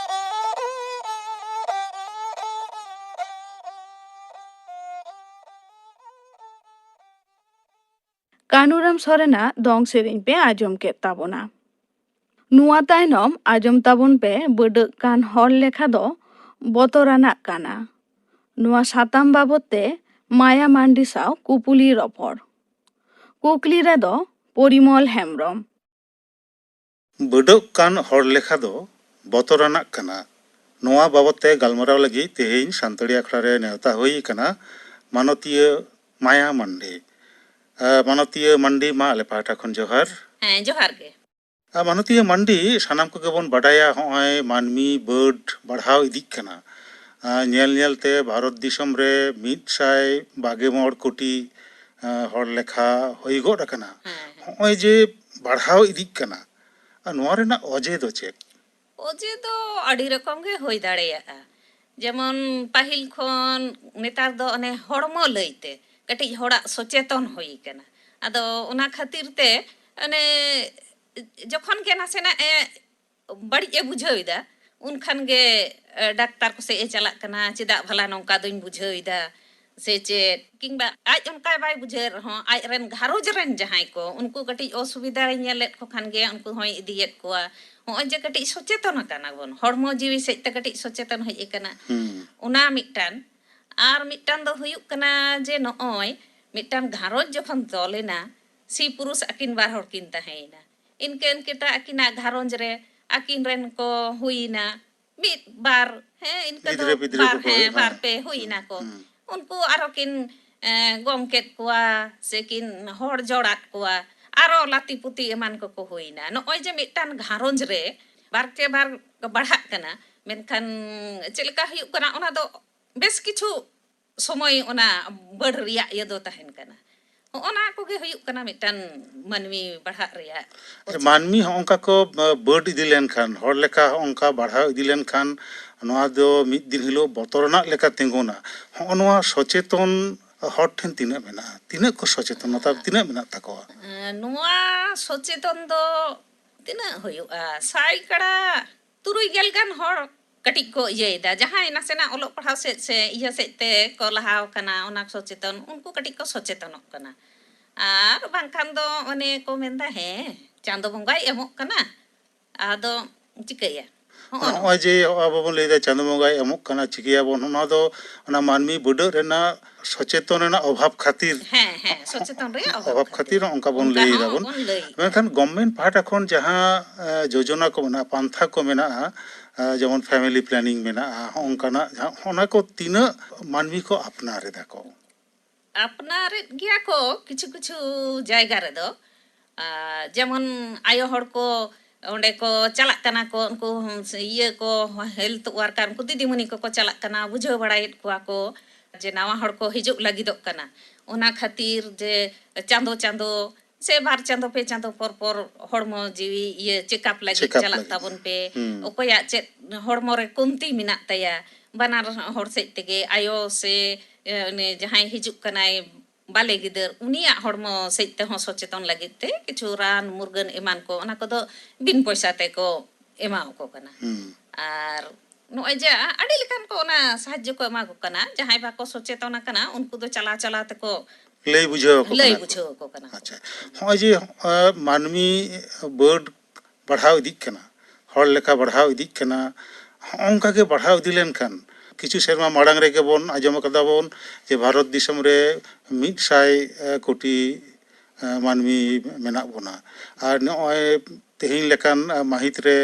ᱠᱟᱹᱱᱩᱨᱟᱢ ᱥᱚᱨᱮᱱᱟᱜ ᱫᱚᱝ ᱥᱮᱨᱮᱧ ᱯᱮ ᱟᱸᱡᱚᱢ ᱠᱮᱫ ᱛᱟᱵᱚᱱᱟ᱾ ᱱᱚᱣᱟ ᱛᱟᱭᱱᱚᱢ ᱟᱸᱡᱚᱢ ᱛᱟᱵᱚᱱ ᱯᱮ ᱵᱟᱹᱰᱟᱹᱜ ᱠᱟᱱ ᱦᱚᱲ ᱞᱮᱠᱷᱟ ᱫᱚ ᱵᱚᱛᱚᱨᱟᱱᱟᱜ ᱠᱟᱱᱟ᱾ ᱱᱚᱣᱟ ᱥᱟᱛᱟᱢ ᱵᱟᱵᱚᱛ ᱛᱮ ᱢᱟᱭᱟ ᱢᱟᱱᱰᱤ ᱥᱟᱶ ᱠᱩᱯᱩᱞᱤ ᱨᱚᱯᱚᱲ᱾ ᱠᱩᱠᱞᱤ ᱨᱮᱫᱚ ᱯᱚᱨᱤᱢᱚᱞ ᱦᱮᱢᱵᱨᱚᱢ᱾ ᱵᱟᱹᱰᱟᱹᱜ ᱠᱟᱱ ᱦᱚᱲ ᱞᱮᱠᱷᱟ ᱫᱚ ᱵᱚᱛᱚᱨᱟᱱᱟᱜ ᱠᱟᱱᱟ᱾ ᱱᱚᱣᱟ ᱵᱟᱵᱚᱛ ᱛᱮ ᱜᱟᱞᱢᱟᱨᱟᱣ ᱞᱟᱹᱜᱤᱫ ᱛᱮᱦᱮᱧ ᱥᱟᱱᱛᱟᱲᱤ ᱟᱠᱷᱲᱟ ᱨᱮ ᱱᱮᱣᱛᱟ ᱦᱩᱭ ᱟᱠᱟᱱᱟ ᱢᱟᱱᱚᱛᱤᱭᱟᱹ ᱢᱟᱭᱟ ᱢᱟᱱᱰᱤ᱾ ᱟᱨ ᱢᱟᱱᱚᱛᱤᱭᱟᱹ ᱢᱟᱱᱰᱤ, ᱢᱟ ᱟᱞᱮ ᱯᱟᱦᱴᱟ ᱠᱷᱚᱱ ᱡᱚᱦᱟᱨ᱾ ᱦᱮᱸ, ᱡᱚᱦᱟᱨ ᱜᱮ᱾ ᱟᱨ ᱢᱟᱱᱚᱛᱤᱭᱟᱹ ᱢᱟᱱᱰᱤ, ᱥᱟᱱᱟᱢ ᱠᱚᱜᱮ ᱵᱚᱱ ᱵᱟᱰᱟᱭᱟ, ᱦᱚᱸᱜᱼᱚᱭ ᱢᱟᱹᱱᱢᱤ ᱵᱟᱹᱰ ᱵᱟᱲᱦᱟᱣ ᱤᱫᱤᱜ ᱠᱟᱱᱟ᱾ ᱟᱨ ᱧᱮᱞ ᱧᱮᱞ ᱛᱮ ᱵᱷᱟᱨᱚᱛ ᱫᱤᱥᱚᱢ ᱨᱮ ᱢᱤᱫ ᱥᱟᱭ ᱵᱟᱜᱮ ᱢᱚᱬ ᱠᱳᱴᱤ, ᱟᱨ, ᱦᱚᱲ ᱞᱮᱠᱷᱟ ᱦᱩᱭ ᱜᱚᱫ ᱟᱠᱟᱱᱟ᱾ ᱦᱮᱸ, ᱦᱮᱸ᱾ ᱦᱚᱸᱜᱼᱚᱭ ᱡᱮ ᱵᱟᱲᱦᱟᱣ ᱤᱫᱤᱜ ᱠᱟᱱᱟ, ᱟᱨ ᱱᱚᱣᱟ ᱨᱮᱱᱟᱜ ᱚᱡᱮ ᱫᱚ ᱪᱮᱫ? ᱚᱡᱮ ᱫᱚ ᱟᱹᱰᱤ ᱨᱚᱠᱚᱢ ᱜᱮ ᱦᱩᱭ ᱫᱟᱲᱮᱭᱟᱜᱼᱟ᱾ ᱡᱮᱢᱚᱱ ᱯᱟᱹᱦᱤᱞ ᱠᱷᱚᱱ ᱱᱮᱛᱟᱨ ᱫᱚ ᱚᱱᱮ ᱦᱚᱲᱢᱚ ᱞᱟᱹᱭᱛᱮ ᱠᱟᱹᱴᱤᱡ ᱦᱚᱲᱟᱜ ᱥᱚᱪᱮᱛᱚᱱ ᱦᱩᱭ ᱟᱠᱟᱱᱟ᱾ ᱟᱫᱚ ᱚᱱᱟ ᱠᱷᱟᱹᱛᱤᱨ ᱛᱮ ᱚᱱᱮ ᱡᱚᱠᱷᱚᱱ ᱜᱮ ᱱᱟᱥᱮᱱᱟᱜ ᱮ ᱵᱟᱹᱲᱤᱡ ᱮ ᱵᱩᱡᱷᱟᱹᱣ ᱮᱫᱟ, ᱩᱱ ᱠᱷᱟᱱ ᱜᱮ ᱮ, ᱰᱟᱠᱛᱟᱨ ᱠᱚ ᱥᱮᱫ ᱮ ᱪᱟᱞᱟᱜ ᱠᱟᱱᱟ, ᱪᱮᱫᱟᱜ ᱵᱷᱟᱞᱟ ᱱᱚᱝᱠᱟ ᱫᱚᱧ ᱵᱩᱡᱷᱟᱹᱣ ᱮᱫᱟ ᱥᱮ ᱪᱮᱫ? ᱠᱤᱝᱵᱟ ᱟᱡ ᱚᱱᱠᱟ ᱵᱟᱭ ᱵᱩᱡᱷᱟᱹᱣᱮᱫ ᱨᱮᱦᱚᱸ, ᱟᱡ ᱨᱮᱱ ᱜᱷᱟᱨᱚᱸᱡᱽ ᱨᱮᱱ ᱡᱟᱦᱟᱸᱭ ᱠᱚ, ᱩᱱᱠᱩ ᱠᱟᱹᱴᱤᱡ ᱚᱥᱩᱵᱤᱫᱷᱟᱭ ᱧᱮᱞᱮᱫ ᱠᱚ ᱠᱷᱟᱱ ᱜᱮ ᱩᱱᱠᱩ ᱦᱚᱸᱭ ᱤᱫᱤᱭᱮᱫ ᱠᱚᱣᱟ᱾ ᱱᱚᱜᱼᱚᱭ ᱡᱮ ᱠᱟᱹᱴᱤᱡ ᱥᱚᱪᱮᱛᱚᱱ ᱟᱠᱟᱱᱟ ᱵᱚᱱ, ᱦᱚᱲᱢᱚ ᱡᱤᱣᱤ ᱥᱮᱫ ᱛᱮ ᱠᱟᱹᱴᱤᱡ ᱥᱚᱪᱮᱛᱚᱱ ᱦᱮᱡ ᱟᱠᱟᱱᱟ, ᱦᱩᱸ᱾ ᱚᱱᱟ ᱢᱤᱫᱴᱟᱝ᱾ ᱟᱨ ᱢᱤᱫᱴᱟᱝ ᱫᱚ ᱦᱩᱭᱩᱜ ᱠᱟᱱᱟ ᱡᱮ ᱱᱚᱜᱼᱚᱭ ᱢᱤᱫᱴᱟᱝ ᱜᱷᱟᱨᱚᱸᱡᱽ ᱡᱚᱠᱷᱚᱱ ᱛᱚᱞ ᱮᱱᱟ, ᱥᱤ ᱯᱩᱨᱩᱥ ᱟᱹᱠᱤᱱ ᱵᱟᱨ ᱦᱚᱲ ᱠᱤᱱ ᱛᱟᱦᱮᱸᱭᱮᱱᱟ, ᱤᱱᱠᱟᱹ ᱤᱱᱠᱟᱹᱛᱮ ᱟᱹᱠᱤᱱᱟᱜ ᱜᱷᱟᱨᱚᱸᱡᱽ ᱨᱮ ᱟᱹᱠᱤᱱ ᱨᱮᱱ ᱠᱚ ᱦᱩᱭᱮᱱᱟ ᱢᱤᱫ ᱵᱟᱨ, ᱦᱮᱸ, ᱤᱱᱠᱟᱹ ᱫᱚ ᱜᱤᱫᱽᱨᱟᱹ ᱯᱤᱫᱽᱨᱟᱹ ᱵᱟᱨ, ᱠᱚᱠᱚ ᱦᱮᱸ, ᱦᱩᱭᱩᱜᱼᱟ᱾ ᱵᱟᱨ ᱯᱮ ᱦᱩᱭᱮᱱᱟ ᱠᱚ᱾ ᱦᱩᱸ᱾ ᱩᱱᱠᱩ ᱟᱨᱚ ᱠᱤᱱ, ᱮ, ᱜᱚᱝ ᱠᱮᱫ ᱠᱚᱣᱟ ᱥᱮ ᱠᱤᱱ ᱦᱚᱲ ᱡᱚᱲᱟᱫ ᱠᱚᱣᱟ, ᱟᱨᱚ ᱞᱟᱹᱛᱤ ᱯᱩᱛᱤ ᱮᱢᱟᱱ ᱠᱚᱠᱚ ᱦᱩᱭᱮᱱᱟ᱾ ᱱᱚᱜᱼᱚᱭ ᱡᱮ ᱢᱤᱫᱴᱟᱝ ᱜᱷᱟᱨᱚᱸᱡᱽ ᱨᱮ ᱵᱟᱨ ᱪᱮ ᱵᱟᱨ ᱵᱟᱲᱦᱟᱜ ᱠᱟᱱᱟ, ᱢᱮᱱᱠᱷᱟᱱ ᱪᱮᱫ ᱞᱮᱠᱟ ᱦᱩᱭᱩᱜ ᱠᱟᱱᱟ, ᱚᱱᱟ ᱫᱚ ᱵᱮᱥ ᱠᱤᱪᱷᱩ ᱥᱚᱢᱚᱭ ᱚᱱᱟ ᱵᱟᱹᱲ ᱨᱮᱭᱟᱜ ᱤᱭᱟᱹ ᱫᱚ ᱛᱟᱦᱮᱱ ᱠᱟᱱᱟ᱾ ᱦᱚᱸᱜᱼᱚ ᱱᱟ ᱠᱚᱜᱮ ᱦᱩᱭᱩᱜ ᱠᱟᱱᱟ ᱢᱤᱫᱴᱟᱝ ᱢᱟᱹᱱᱢᱤ ᱵᱟᱲᱦᱟᱜ ᱨᱮᱭᱟᱜ ᱚᱡᱮ᱾ ᱢᱟᱹᱱᱢᱤ ᱦᱚᱸ ᱚᱱᱠᱟ ᱠᱚ, ᱵᱟᱹ-, ᱵᱟᱹᱰ ᱤᱫᱤ ᱞᱮᱱᱠᱷᱟᱱ, ᱦᱚᱲ ᱞᱮᱠᱟ ᱦᱚᱸ ᱚᱱᱠᱟ ᱵᱟᱲᱦᱟᱣ ᱤᱫᱤ ᱞᱮᱱᱠᱷᱟᱱ, ᱱᱚᱣᱟ ᱫᱚ ᱢᱤᱫ ᱫᱤᱱ ᱦᱤᱞᱳᱜ ᱵᱚᱛᱚᱨ ᱨᱮᱱᱟᱜ ᱞᱮᱠᱟ ᱛᱤᱸᱜᱩᱱᱟ᱾ ᱦᱚᱸᱜᱼᱚ ᱱᱚᱣᱟ ᱥᱚᱪᱮᱛᱚᱱ ᱦᱚᱲ ᱴᱷᱮᱱ ᱛᱤᱱᱟᱹᱜ ᱢᱮᱱᱟᱜᱼᱟ? ᱛᱤᱱᱟᱹᱜ ᱠᱚ ᱥᱚᱪᱮᱛᱚᱱᱚᱛᱟ ᱛᱤᱱᱟᱹᱜ ᱢᱮᱱᱟᱜ ᱛᱟᱠᱚᱣᱟ? ᱮᱸ, ᱱᱚᱣᱟ ᱥᱚᱪᱮᱛᱚᱱ ᱫᱚ ᱛᱤᱱᱟᱹᱜ ᱦᱩᱭᱩᱜᱼᱟ? ᱥᱟᱭ ᱠᱟᱲᱟ ᱛᱩᱨᱩᱭ ᱜᱮᱞ ᱜᱟᱱ ᱦᱚᱲ ᱠᱟᱹᱴᱤᱡ ᱠᱚ ᱤᱭᱟᱹᱭᱮᱫᱟ᱾ ᱡᱟᱦᱟᱸᱭ ᱱᱟᱥᱮᱱᱟᱜ ᱚᱞᱚᱜ ᱯᱟᱲᱦᱟᱣ ᱥᱮᱫ ᱥᱮ ᱤᱭᱟᱹ ᱥᱮᱫ ᱛᱮ ᱠᱚ ᱞᱟᱦᱟᱣ ᱠᱟᱱᱟ, ᱚᱱᱟ ᱥᱚᱪᱮᱛᱚᱱ, ᱩᱱᱠᱩ ᱠᱟᱹᱴᱤᱡ ᱠᱚ ᱥᱚᱪᱮᱛᱚᱱᱚᱜ ᱠᱟᱱᱟ᱾ ᱟᱨ ᱵᱟᱝᱠᱷᱟᱱ ᱫᱚ ᱚᱱᱮ ᱠᱚ ᱢᱮᱱᱫᱟ, "ᱦᱮᱸ, ᱪᱟᱸᱫᱚ ᱵᱚᱸᱜᱟᱭ ᱮᱢᱚᱜ ᱠᱟᱱᱟ, ᱟᱫᱚ ᱪᱤᱠᱟᱹᱭᱟ?" ᱦᱚᱸᱜᱼᱚ ᱱᱚᱣᱟ᱾ ᱱᱚᱜᱼᱚᱭ ᱡᱮ ᱟᱵᱚ ᱵᱚᱱ ᱞᱟᱹᱭᱫᱟ, "ᱪᱟᱸᱫᱚ ᱵᱚᱸᱜᱟᱭ ᱮᱢᱚᱜ ᱠᱟᱱᱟ, ᱪᱤᱠᱟᱹᱭᱟᱵᱚᱱ?" ᱚᱱᱟ ᱫᱚ ᱚᱱᱟ ᱢᱟᱹᱱᱢᱤ ᱵᱟᱹᱰᱟᱹᱜ ᱨᱮᱱᱟᱜ ᱥᱚᱪᱮᱛᱚᱱ ᱨᱮᱱᱟᱜ ᱚᱵᱷᱟᱵᱽ ᱠᱷᱟᱹᱛᱤᱨ, ᱦᱮᱸ, ᱦᱮᱸ, ᱥᱚᱪᱮᱛᱚᱱ ᱨᱮᱭᱟᱜ ᱚᱵᱷᱟᱵᱽ ᱚᱵᱷᱟᱵᱽ ᱠᱷᱟᱹᱛᱤᱨ ᱠᱷᱟᱹᱛᱤᱨ᱾ ᱦᱚᱸ ᱚᱱᱠᱟ ᱵᱚᱱ ᱚᱱᱠᱟ ᱞᱟᱹᱭ ᱦᱚᱸ ᱫᱟᱵᱚᱱ᱾ ᱵᱚᱱ ᱞᱟᱹᱭ᱾ ᱢᱮᱱᱠᱷᱟᱱ ᱜᱚᱵᱷᱢᱮᱱᱴ ᱯᱟᱦᱴᱟ ᱠᱷᱚᱱ ᱡᱟᱦᱟᱸ, ᱮ, ᱡᱳᱡᱚᱱᱟ ᱠᱚ ᱢᱮᱱᱟᱜᱼᱟ, ᱯᱟᱱᱛᱷᱟ ᱠᱚ ᱢᱮᱱᱟᱜᱼᱟ, ᱮ, ᱡᱮᱢᱚᱱ ᱯᱷᱮᱢᱮᱞᱤ ᱯᱞᱮᱱᱤᱝ ᱢᱮᱱᱟᱜᱼᱟ, ᱦᱚᱸᱜᱼᱚ ᱱᱚᱝᱠᱟᱱᱟᱜ ᱡᱟᱦᱟᱸ, ᱚᱱᱟ ᱠᱚ ᱛᱤᱱᱟᱹᱜ ᱢᱟᱹᱱᱢᱤ ᱠᱚ ᱟᱯᱱᱟᱨ ᱮᱫᱟ ᱠᱚ? ᱟᱯᱱᱟᱨᱮᱫ ᱜᱮᱭᱟ ᱠᱚ ᱠᱤᱪᱷᱩ ᱠᱤᱪᱷᱩ ᱡᱟᱭᱜᱟ ᱨᱮᱫᱚ᱾ ᱟᱨ ᱡᱮᱢᱚᱱ ᱟᱭᱳ ᱦᱚᱲ ᱠᱚ ᱚᱸᱰᱮ ᱠᱚ ᱪᱟᱞᱟᱜ ᱠᱟᱱᱟ ᱠᱚ, ᱩᱱᱠᱩ ᱤᱭᱟᱹ ᱠᱚ, ᱦᱮᱞᱛᱷ ᱣᱟᱨᱠᱟᱨ, ᱩᱱᱠᱩ ᱫᱤᱫᱤᱢᱩᱱᱤ ᱠᱚᱠᱚ ᱪᱟᱞᱟᱜ ᱠᱟᱱᱟ, ᱵᱩᱡᱷᱟᱹᱣ ᱵᱟᱲᱟᱭᱮᱫ ᱠᱚᱣᱟ ᱠᱚ ᱡᱮ ᱱᱟᱣᱟ ᱦᱚᱲ ᱠᱚ ᱦᱤᱡᱩᱜ ᱞᱟᱹᱜᱤᱫᱚᱜ ᱠᱟᱱᱟ᱾ ᱚᱱᱟ ᱠᱷᱟᱹᱛᱤᱨ ᱡᱮ ᱪᱟᱸᱫᱚ ᱪᱟᱸᱫᱚ ᱥᱮ ᱵᱟᱨ ᱪᱟᱸᱫᱚ ᱯᱮ ᱪᱟᱸᱫᱚ ᱯᱚᱨ ᱯᱚᱨ ᱦᱚᱲᱢᱚ ᱡᱤᱣᱤ ᱤᱭᱟᱹ ᱪᱮᱠᱟᱯ ᱞᱟᱹᱜᱤᱫ ᱪᱮᱠᱟᱯ ᱪᱟᱞᱟᱜ ᱞᱟᱹᱜᱤᱫ᱾ ᱛᱟᱵᱚᱱ ᱯᱮ᱾ ᱦᱩᱸ᱾ ᱚᱠᱚᱭᱟᱜ ᱪᱮᱫ ᱦᱚᱲᱢᱚ ᱨᱮ ᱠᱚᱢᱛᱤ ᱢᱮᱱᱟᱜ ᱛᱟᱭᱟ, ᱵᱟᱱᱟᱨ ᱦᱚᱲ ᱥᱮᱫ ᱛᱮᱜᱮ, ᱟᱭᱳ ᱥᱮ, ᱮ, ᱩᱱᱤ ᱡᱟᱦᱟᱸᱭ ᱦᱤᱡᱩᱜ ᱠᱟᱱᱟᱭ, ᱵᱟᱞᱮ ᱜᱤᱫᱟᱹᱨ, ᱩᱱᱤᱭᱟᱜ ᱦᱚᱲᱢᱚ ᱥᱮᱫ ᱛᱮᱦᱚᱸ ᱥᱚᱪᱮᱛᱚᱱ ᱞᱟᱹᱜᱤᱫ ᱛᱮ ᱠᱤᱪᱷᱩ ᱨᱟᱱ ᱢᱩᱨᱜᱟᱹᱱ ᱮᱢᱟᱱ ᱠᱚ, ᱚᱱᱟ ᱠᱚᱫᱚ ᱵᱤᱱ ᱯᱚᱭᱥᱟ ᱛᱮᱠᱚ ᱮᱢᱟᱣᱟᱠᱚ ᱠᱟᱱᱟ᱾ ᱦᱩᱸ᱾ ᱟᱨ ᱱᱚᱜᱼᱚᱭ ᱡᱮ ᱟᱹᱰᱤ ᱞᱮᱠᱟᱱ ᱠᱚ ᱚᱱᱟ ᱥᱟᱦᱟᱡᱽᱡᱚ ᱠᱚ ᱮᱢᱟ ᱠᱚ ᱠᱟᱱᱟ, ᱡᱟᱦᱟᱸᱭ ᱵᱟᱠᱚ ᱥᱚᱪᱮᱛᱚᱱ ᱟᱠᱟᱱᱟ, ᱩᱱᱠᱩ ᱫᱚ ᱪᱟᱞᱟᱣ ᱪᱟᱞᱟᱣ ᱛᱮᱠᱚ ᱞᱟᱹᱭ ᱵᱩᱡᱷᱟᱹᱣ ᱟᱠᱚ ᱞᱟᱹᱭ ᱠᱟᱱᱟ ᱠᱚ᱾ ᱵᱩᱡᱷᱟᱹᱣ ᱟᱠᱚ ᱠᱟᱱᱟ ᱠᱚ᱾ ᱟᱪᱪᱷᱟ, ᱱᱚᱜᱼᱚᱭ ᱡᱮ, ᱮ, ᱢᱟᱹᱱᱢᱤ ᱵᱟᱹᱰ ᱵᱟᱲᱦᱟᱣ ᱤᱫᱤᱜ ᱠᱟᱱᱟ, ᱦᱚᱲ ᱞᱮᱠᱷᱟ ᱵᱟᱲᱦᱟᱣ ᱤᱫᱤᱜ ᱠᱟᱱᱟ, ᱦᱚᱸᱜᱼᱚ ᱱᱚᱝᱠᱟ ᱜᱮ ᱵᱟᱲᱦᱟᱣ ᱤᱫᱤ ᱞᱮᱱᱠᱷᱟᱱ, ᱠᱤᱪᱷᱩ ᱥᱮᱨᱢᱟ ᱢᱟᱲᱟᱝ ᱨᱮᱜᱮ ᱵᱚᱱ ᱟᱸᱡᱚᱢ ᱟᱠᱟᱫᱟ ᱵᱚᱱ ᱡᱮ ᱵᱷᱟᱨᱚᱛ ᱫᱤᱥᱚᱢ ᱨᱮ ᱢᱤᱫ ᱥᱟᱭ ᱠᱳᱴᱤ, ᱮ, ᱢᱟᱹᱱᱢᱤ ᱢᱮᱱᱟᱜ ᱵᱚᱱᱟ᱾ ᱟᱨ ᱱᱚᱜᱼᱚᱭ ᱛᱮᱦᱮᱧ ᱞᱮᱠᱟᱱ, ᱮ, ᱢᱟᱹᱦᱤᱛ ᱨᱮ,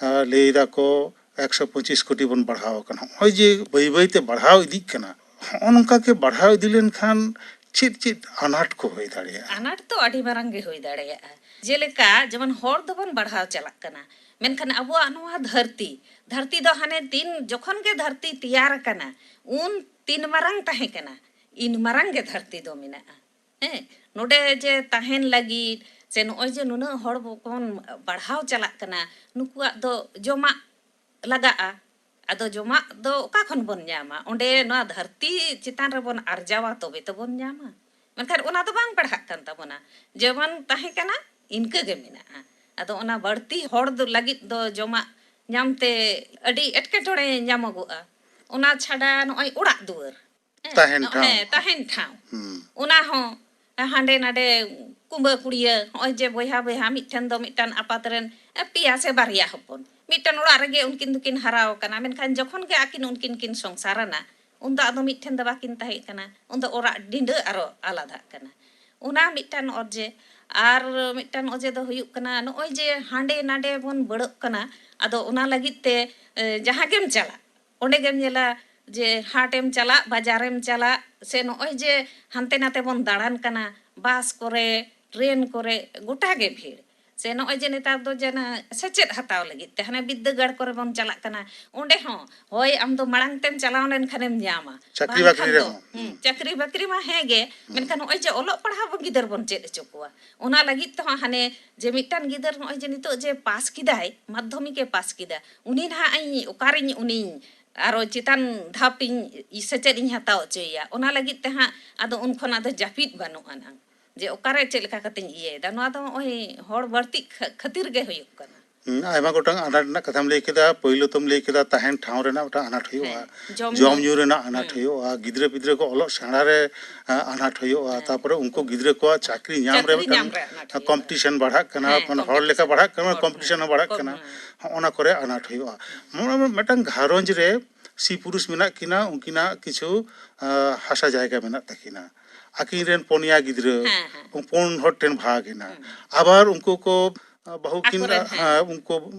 ᱮ, ᱞᱟᱹᱭ ᱫᱟᱠᱚ ᱮᱠᱥᱚ ᱯᱚᱸᱪᱤᱥ ᱠᱳᱴᱤ ᱵᱚᱱ ᱵᱟᱲᱦᱟᱣ ᱟᱠᱟᱱᱟ᱾ ᱱᱚᱜᱼᱚᱭ ᱡᱮ ᱵᱟᱹᱭ ᱵᱟᱹᱭ ᱛᱮ ᱵᱟᱲᱦᱟᱣ ᱤᱫᱤᱜ ᱠᱟᱱᱟ, ᱦᱚᱸᱜᱼᱚ ᱱᱚᱝᱠᱟ ᱜᱮ ᱵᱟᱲᱦᱟᱣ ᱤᱫᱤ ᱞᱮᱱᱠᱷᱟᱱ ᱪᱮᱫ ᱪᱮᱫ ᱟᱱᱟᱴ ᱠᱚ ᱦᱩᱭ ᱫᱟᱲᱮᱭᱟᱜᱼᱟ? ᱟᱱᱟᱴ ᱫᱚ ᱟᱹᱰᱤ ᱢᱟᱨᱟᱝ ᱜᱮ ᱦᱩᱭ ᱫᱟᱲᱮᱭᱟᱜᱼᱟ᱾ ᱡᱮᱞᱮᱠᱟ, ᱡᱮᱢᱚᱱ ᱦᱚᱲ ᱫᱚᱵᱚᱱ ᱵᱟᱲᱦᱟᱣ ᱪᱟᱞᱟᱜ ᱠᱟᱱᱟ, ᱢᱮᱱᱠᱷᱟᱱ ᱟᱵᱚᱣᱟᱜ ᱱᱚᱣᱟ ᱫᱷᱟᱹᱨᱛᱤ, ᱫᱷᱟᱹᱨᱛᱤ ᱫᱚ ᱦᱟᱱᱮ ᱛᱤᱱ ᱡᱚᱠᱷᱚᱱ ᱜᱮ ᱫᱷᱟᱹᱨᱛᱤ ᱛᱮᱭᱟᱨ ᱟᱠᱟᱱᱟ, ᱩᱱ ᱛᱤᱱ ᱢᱟᱨᱟᱝ ᱛᱟᱦᱮᱸ ᱠᱟᱱᱟ, ᱤᱱ ᱢᱟᱨᱟᱝ ᱜᱮ ᱫᱷᱟᱹᱨᱛᱤ ᱫᱚ ᱢᱮᱱᱟᱜᱼᱟ᱾ ᱦᱮᱸ, ᱱᱚᱰᱮ ᱡᱮ ᱛᱟᱦᱮᱱ ᱞᱟᱹᱜᱤᱫ ᱥᱮ ᱱᱚᱜᱼᱚᱭ ᱡᱮ ᱱᱩᱱᱟᱹᱜ ᱦᱚᱲ ᱵᱚᱱ ᱵᱟᱲᱦᱟᱣ ᱪᱟᱞᱟᱜ ᱠᱟᱱᱟ, ᱱᱩᱠᱩᱣᱟᱜ ᱫᱚ ᱡᱚᱢᱟᱜ ᱞᱟᱜᱟᱜᱼᱟ᱾ ᱟᱫᱚ ᱡᱚᱢᱟᱜ ᱫᱚ ᱚᱠᱟ ᱠᱷᱚᱱ ᱵᱚᱱ ᱧᱟᱢᱟ? ᱚᱸᱰᱮ ᱱᱚᱣᱟ ᱫᱷᱟᱹᱨᱛᱤ ᱪᱮᱛᱟᱱ ᱨᱮᱵᱚᱱ ᱟᱨᱡᱟᱣᱟ, ᱛᱚᱵᱮ ᱛᱚᱵᱚᱱ ᱧᱟᱢᱟ᱾ ᱢᱮᱱᱠᱷᱟᱱ ᱚᱱᱟ ᱫᱚ ᱵᱟᱝ ᱯᱟᱲᱦᱟᱜ ᱠᱟᱱ ᱛᱟᱵᱚᱱᱟ᱾ ᱡᱮᱢᱚᱱ ᱛᱟᱦᱮᱸ ᱠᱟᱱᱟ, ᱤᱱᱠᱟᱹ ᱜᱮ ᱢᱮᱱᱟᱜᱼᱟ᱾ ᱟᱫᱚ ᱚᱱᱟ ᱵᱟᱹᱲᱛᱤ ᱦᱚᱲ ᱫᱚ ᱞᱟᱹᱜᱤᱫ ᱫᱚ ᱡᱚᱢᱟᱜ ᱧᱟᱢᱛᱮ ᱟᱹᱰᱤ ᱮᱴᱠᱮᱴᱚᱬᱮ ᱧᱟᱢᱚᱜᱚᱜᱼᱟ᱾ ᱚᱱᱟ ᱪᱷᱟᱰᱟ ᱱᱚᱜᱼᱚᱭ ᱚᱲᱟᱜ ᱫᱩᱣᱟᱹᱨ, ᱦᱮᱸ, ᱛᱟᱦᱮᱱ ᱱᱚᱜᱼᱚᱭ, ᱴᱷᱟᱶ᱾ ᱦᱮᱸ, ᱛᱟᱦᱮᱱ ᱴᱷᱟᱶ᱾ ᱦᱩᱸ᱾ ᱚᱱᱟ ᱦᱚᱸ ᱦᱟᱸᱰᱮ ᱱᱟᱰᱮ ᱠᱩᱢᱵᱟᱹ ᱠᱩᱲᱤᱭᱟᱹ, ᱱᱚᱜᱼᱚᱭ ᱡᱮ ᱵᱚᱭᱦᱟ ᱵᱚᱭᱦᱟ ᱢᱤᱫᱴᱷᱮᱱ ᱫᱚ ᱢᱤᱫᱴᱟᱝ ᱟᱯᱟᱛ ᱨᱮᱱ, ᱮ, ᱯᱮᱭᱟ ᱥᱮ ᱵᱟᱨᱭᱟ ᱦᱚᱯᱚᱱ, ᱢᱤᱫᱴᱟᱝ ᱚᱲᱟᱜ ᱨᱮᱜᱮ ᱩᱱᱠᱤᱱ ᱫᱚᱠᱤᱱ ᱦᱟᱨᱟᱣ ᱟᱠᱟᱱᱟ, ᱢᱮᱱᱠᱷᱟᱱ ᱡᱚᱠᱷᱚᱱ ᱜᱮ ᱟᱹᱠᱤᱱ ᱩᱱᱠᱤᱱ ᱠᱤᱱ ᱥᱚᱝᱥᱟᱨᱟᱱᱟ, ᱩᱱᱫᱚ ᱟᱫᱚ ᱢᱤᱫᱴᱷᱮᱱ ᱫᱚ ᱵᱟᱹᱠᱤᱱ ᱛᱟᱦᱮᱸ ᱠᱟᱱᱟ, ᱩᱱᱫᱚ ᱚᱲᱟᱜ ᱰᱤᱸᱰᱟᱹ ᱟᱨᱚ ᱟᱞᱟᱫᱟᱜ ᱠᱟᱱᱟ᱾ ᱚᱱᱟ ᱢᱤᱫᱴᱟᱝ ᱚᱡᱮ᱾ ᱟᱨ ᱢᱤᱫᱴᱟᱝ ᱚᱡᱮ ᱫᱚ ᱦᱩᱭᱩᱜ ᱠᱟᱱᱟ, ᱱᱚᱜᱼᱚᱭ ᱡᱮ ᱦᱟᱸᱰᱮ ᱱᱟᱰᱮ ᱵᱚᱱ ᱵᱟᱹᱲᱚᱜ ᱠᱟᱱᱟ, ᱟᱫᱚ ᱚᱱᱟ ᱞᱟᱹᱜᱤᱫ ᱛᱮ, ᱮ, ᱡᱟᱦᱟᱸ ᱜᱮᱢ ᱪᱟᱞᱟᱜ, ᱚᱸᱰᱮ ᱜᱮᱢ ᱧᱮᱞᱟ ᱡᱮ ᱦᱟᱴᱮᱢ ᱪᱟᱞᱟᱜ, ᱵᱟᱡᱟᱨᱮᱢ ᱪᱟᱞᱟᱜ, ᱥᱮ ᱱᱚᱜᱼᱚᱭ ᱡᱮ ᱦᱟᱱᱛᱮ ᱱᱟᱛᱮ ᱵᱚᱱ ᱫᱟᱬᱟᱱ ᱠᱟᱱᱟ, ᱵᱟᱥ ᱠᱚᱨᱮ, ᱴᱨᱮᱱ ᱠᱚᱨᱮ, ᱜᱚᱴᱟ ᱜᱮ ᱵᱷᱤᱲ᱾ ᱥᱮ ᱱᱚᱜᱼᱚᱭ ᱡᱮ ᱱᱮᱛᱟᱨ ᱫᱚ ᱡᱮ ᱚᱱᱟ ᱥᱮᱪᱮᱫ ᱦᱟᱛᱟᱣ ᱞᱟᱹᱜᱤᱫ ᱛᱮ ᱦᱟᱱᱮ ᱵᱤᱫᱽᱫᱟᱹᱜᱟᱲ ᱠᱚᱨᱮ ᱵᱚᱱ ᱪᱟᱞᱟᱜ ᱠᱟᱱᱟ, ᱚᱸᱰᱮ ᱦᱚᱸ ᱦᱳᱭ ᱟᱢ ᱫᱚ ᱢᱟᱲᱟᱝ ᱛᱮᱢ ᱪᱟᱞᱟᱣ ᱞᱮᱱᱠᱷᱟᱱᱮᱢ ᱧᱟᱢᱟ, ᱪᱟᱹᱠᱨᱤ ᱵᱟᱝᱠᱷᱟᱱ ᱵᱟᱹᱠᱨᱤ ᱫᱚ, ᱨᱮᱦᱚᱸ᱾ ᱦᱩᱸ, ᱦᱩᱸ᱾ ᱪᱟᱹᱠᱨᱤ ᱵᱟᱹᱠᱨᱤ ᱢᱟ ᱦᱮᱸ ᱜᱮ, ᱦᱩᱸ᱾ ᱢᱮᱱᱠᱷᱟᱱ ᱱᱚᱜᱼᱚᱭ ᱡᱮ ᱚᱞᱚᱜ ᱯᱟᱲᱦᱟᱣ ᱵᱚᱱ ᱜᱤᱫᱟᱹᱨ ᱵᱚᱱ ᱪᱮᱫ ᱦᱚᱪᱚ ᱠᱚᱣᱟ, ᱚᱱᱟ ᱞᱟᱹᱜᱤᱫ ᱛᱮᱦᱚᱸ ᱦᱟᱱᱮ ᱡᱮ ᱢᱤᱫᱴᱟᱝ ᱜᱤᱫᱟᱹᱨ ᱱᱚᱜᱼᱚᱭ ᱡᱮ ᱱᱤᱛᱚᱜ ᱡᱮ ᱯᱟᱥ ᱠᱮᱫᱟᱭ, ᱢᱟᱫᱽᱫᱷᱚᱢᱤᱠ ᱮ ᱯᱟᱥ ᱠᱮᱫᱟ, ᱩᱱᱤ ᱱᱟᱦᱟᱜ ᱤᱧ ᱚᱠᱟᱨᱤᱧ ᱩᱱᱤᱧ ᱟᱨᱚ ᱪᱮᱛᱟᱱ ᱫᱷᱟᱯ ᱤᱧ ᱥᱮᱪᱮᱫ ᱤᱧ ᱦᱟᱛᱟᱣ ᱦᱚᱪᱚᱭᱮᱭᱟ, ᱚᱱᱟ ᱞᱟᱹᱜᱤᱫ ᱛᱮ ᱦᱟᱸᱜ ᱟᱫᱚ ᱩᱱ ᱠᱷᱚᱱᱟᱜ ᱫᱚ ᱡᱟᱹᱯᱤᱫ ᱵᱟᱹᱱᱩᱜ ᱟᱱᱟᱝ ᱡᱮ ᱚᱠᱟᱨᱮ ᱪᱮᱫ ᱞᱮᱠᱟ ᱠᱟᱛᱮᱧ ᱤᱭᱟᱹᱭᱮᱫᱟ᱾ ᱱᱚᱣᱟ ᱫᱚ ᱱᱚᱜᱼᱚᱭ ᱦᱚᱲ ᱵᱟᱹᱲᱛᱤ ᱠᱷᱟᱹ- ᱠᱷᱟᱹᱛᱤᱨ ᱜᱮ ᱦᱩᱭᱩᱜ ᱠᱟᱱᱟ᱾ ᱦᱩᱸ, ᱟᱭᱢᱟ ᱜᱚᱴᱟᱝ ᱟᱱᱟᱴ ᱨᱮᱱᱟᱜ ᱠᱟᱛᱷᱟᱢ ᱞᱟᱹᱭ ᱠᱮᱫᱟ᱾ ᱯᱳᱭᱞᱳ ᱛᱚᱢ ᱞᱟᱹᱭ ᱠᱮᱫᱟ ᱛᱟᱦᱮᱱ ᱴᱷᱟᱶ ᱨᱮᱱᱟᱜ ᱢᱤᱫᱴᱟᱝ ᱟᱱᱟᱴ ᱦᱩᱭᱩᱜᱼᱟ, ᱦᱮᱸ, ᱡᱚᱢ ᱡᱚᱢ ᱧᱩ᱾ ᱧᱩ ᱨᱮᱱᱟᱜ ᱟᱱᱟᱴ ᱦᱩᱭᱩᱜᱼᱟ, ᱜᱤᱫᱽᱨᱟᱹ ᱯᱤᱫᱽᱨᱟᱹ ᱠᱚ ᱚᱞᱚᱜ ᱥᱮᱬᱟ ᱨᱮ ᱟ, ᱟᱱᱟᱴ ᱦᱩᱭᱩᱜᱼᱟ, ᱛᱟᱯᱚᱨᱮ ᱩᱱᱠᱩ ᱜᱤᱫᱽᱨᱟᱹ ᱠᱚᱣᱟᱜ ᱪᱟᱹᱠᱨᱤ ᱧᱟᱢ ᱨᱮ ᱪᱟᱹᱠᱨᱤ ᱧᱟᱢ ᱨᱮ ᱟᱱᱟᱴ ᱦᱩᱭᱩᱜᱼᱟ᱾ ᱠᱚᱢᱯᱤᱴᱤᱥᱚᱱ ᱵᱟᱲᱦᱟᱜ ᱠᱟᱱᱟ, ᱦᱮᱸ, ᱢᱟᱱᱮ ᱦᱚᱲ ᱞᱮᱠᱟ ᱠᱚᱢᱯᱤᱴᱤᱥᱚᱱ᱾ ᱵᱟᱲᱦᱟᱜ ᱠᱟᱱᱟ, ᱦᱚᱲ, ᱠᱚᱢᱯᱤᱴᱤᱥᱚᱱ ᱦᱚᱸ ᱵᱟᱲᱦᱟᱜ ᱠᱟᱱᱟ, ᱦᱮᱸ᱾ ᱦᱚᱸᱜᱼᱚ ᱱᱟ ᱠᱚᱨᱮ ᱟᱱᱟᱴ ᱦᱩᱭᱩᱜᱼᱟ᱾ ᱢᱚ- ᱢᱤᱫᱴᱟᱝ ᱜᱷᱟᱨᱚᱸᱡᱽ ᱨᱮ ᱥᱤ ᱯᱩᱨᱩᱥ ᱢᱮᱱᱟᱜ ᱠᱤᱱᱟ, ᱩᱱᱠᱤᱱᱟᱜ ᱠᱤᱪᱷᱩ ᱟ, ᱦᱟᱥᱟ ᱡᱟᱭᱜᱟ ᱢᱮᱱᱟᱜ ᱛᱟᱹᱠᱤᱱᱟ, ᱟᱹᱠᱤᱱ ᱨᱮᱱ ᱯᱩᱱᱭᱟ ᱜᱤᱫᱽᱨᱟᱹ, ᱦᱮᱸ, ᱦᱮᱸ᱾ ᱯᱩᱱ ᱦᱚᱲ ᱴᱷᱮᱱ ᱵᱷᱟᱜᱽ ᱮᱱᱟ᱾ ᱟᱵᱟᱨ ᱩᱱᱠᱩ ᱠᱚ ᱟ, ᱵᱟᱹᱦᱩ ᱠᱤᱱ ᱟᱠᱚᱨᱮᱱ, ᱦᱮᱸ᱾ ᱦᱮᱸ, ᱩᱱᱠᱩ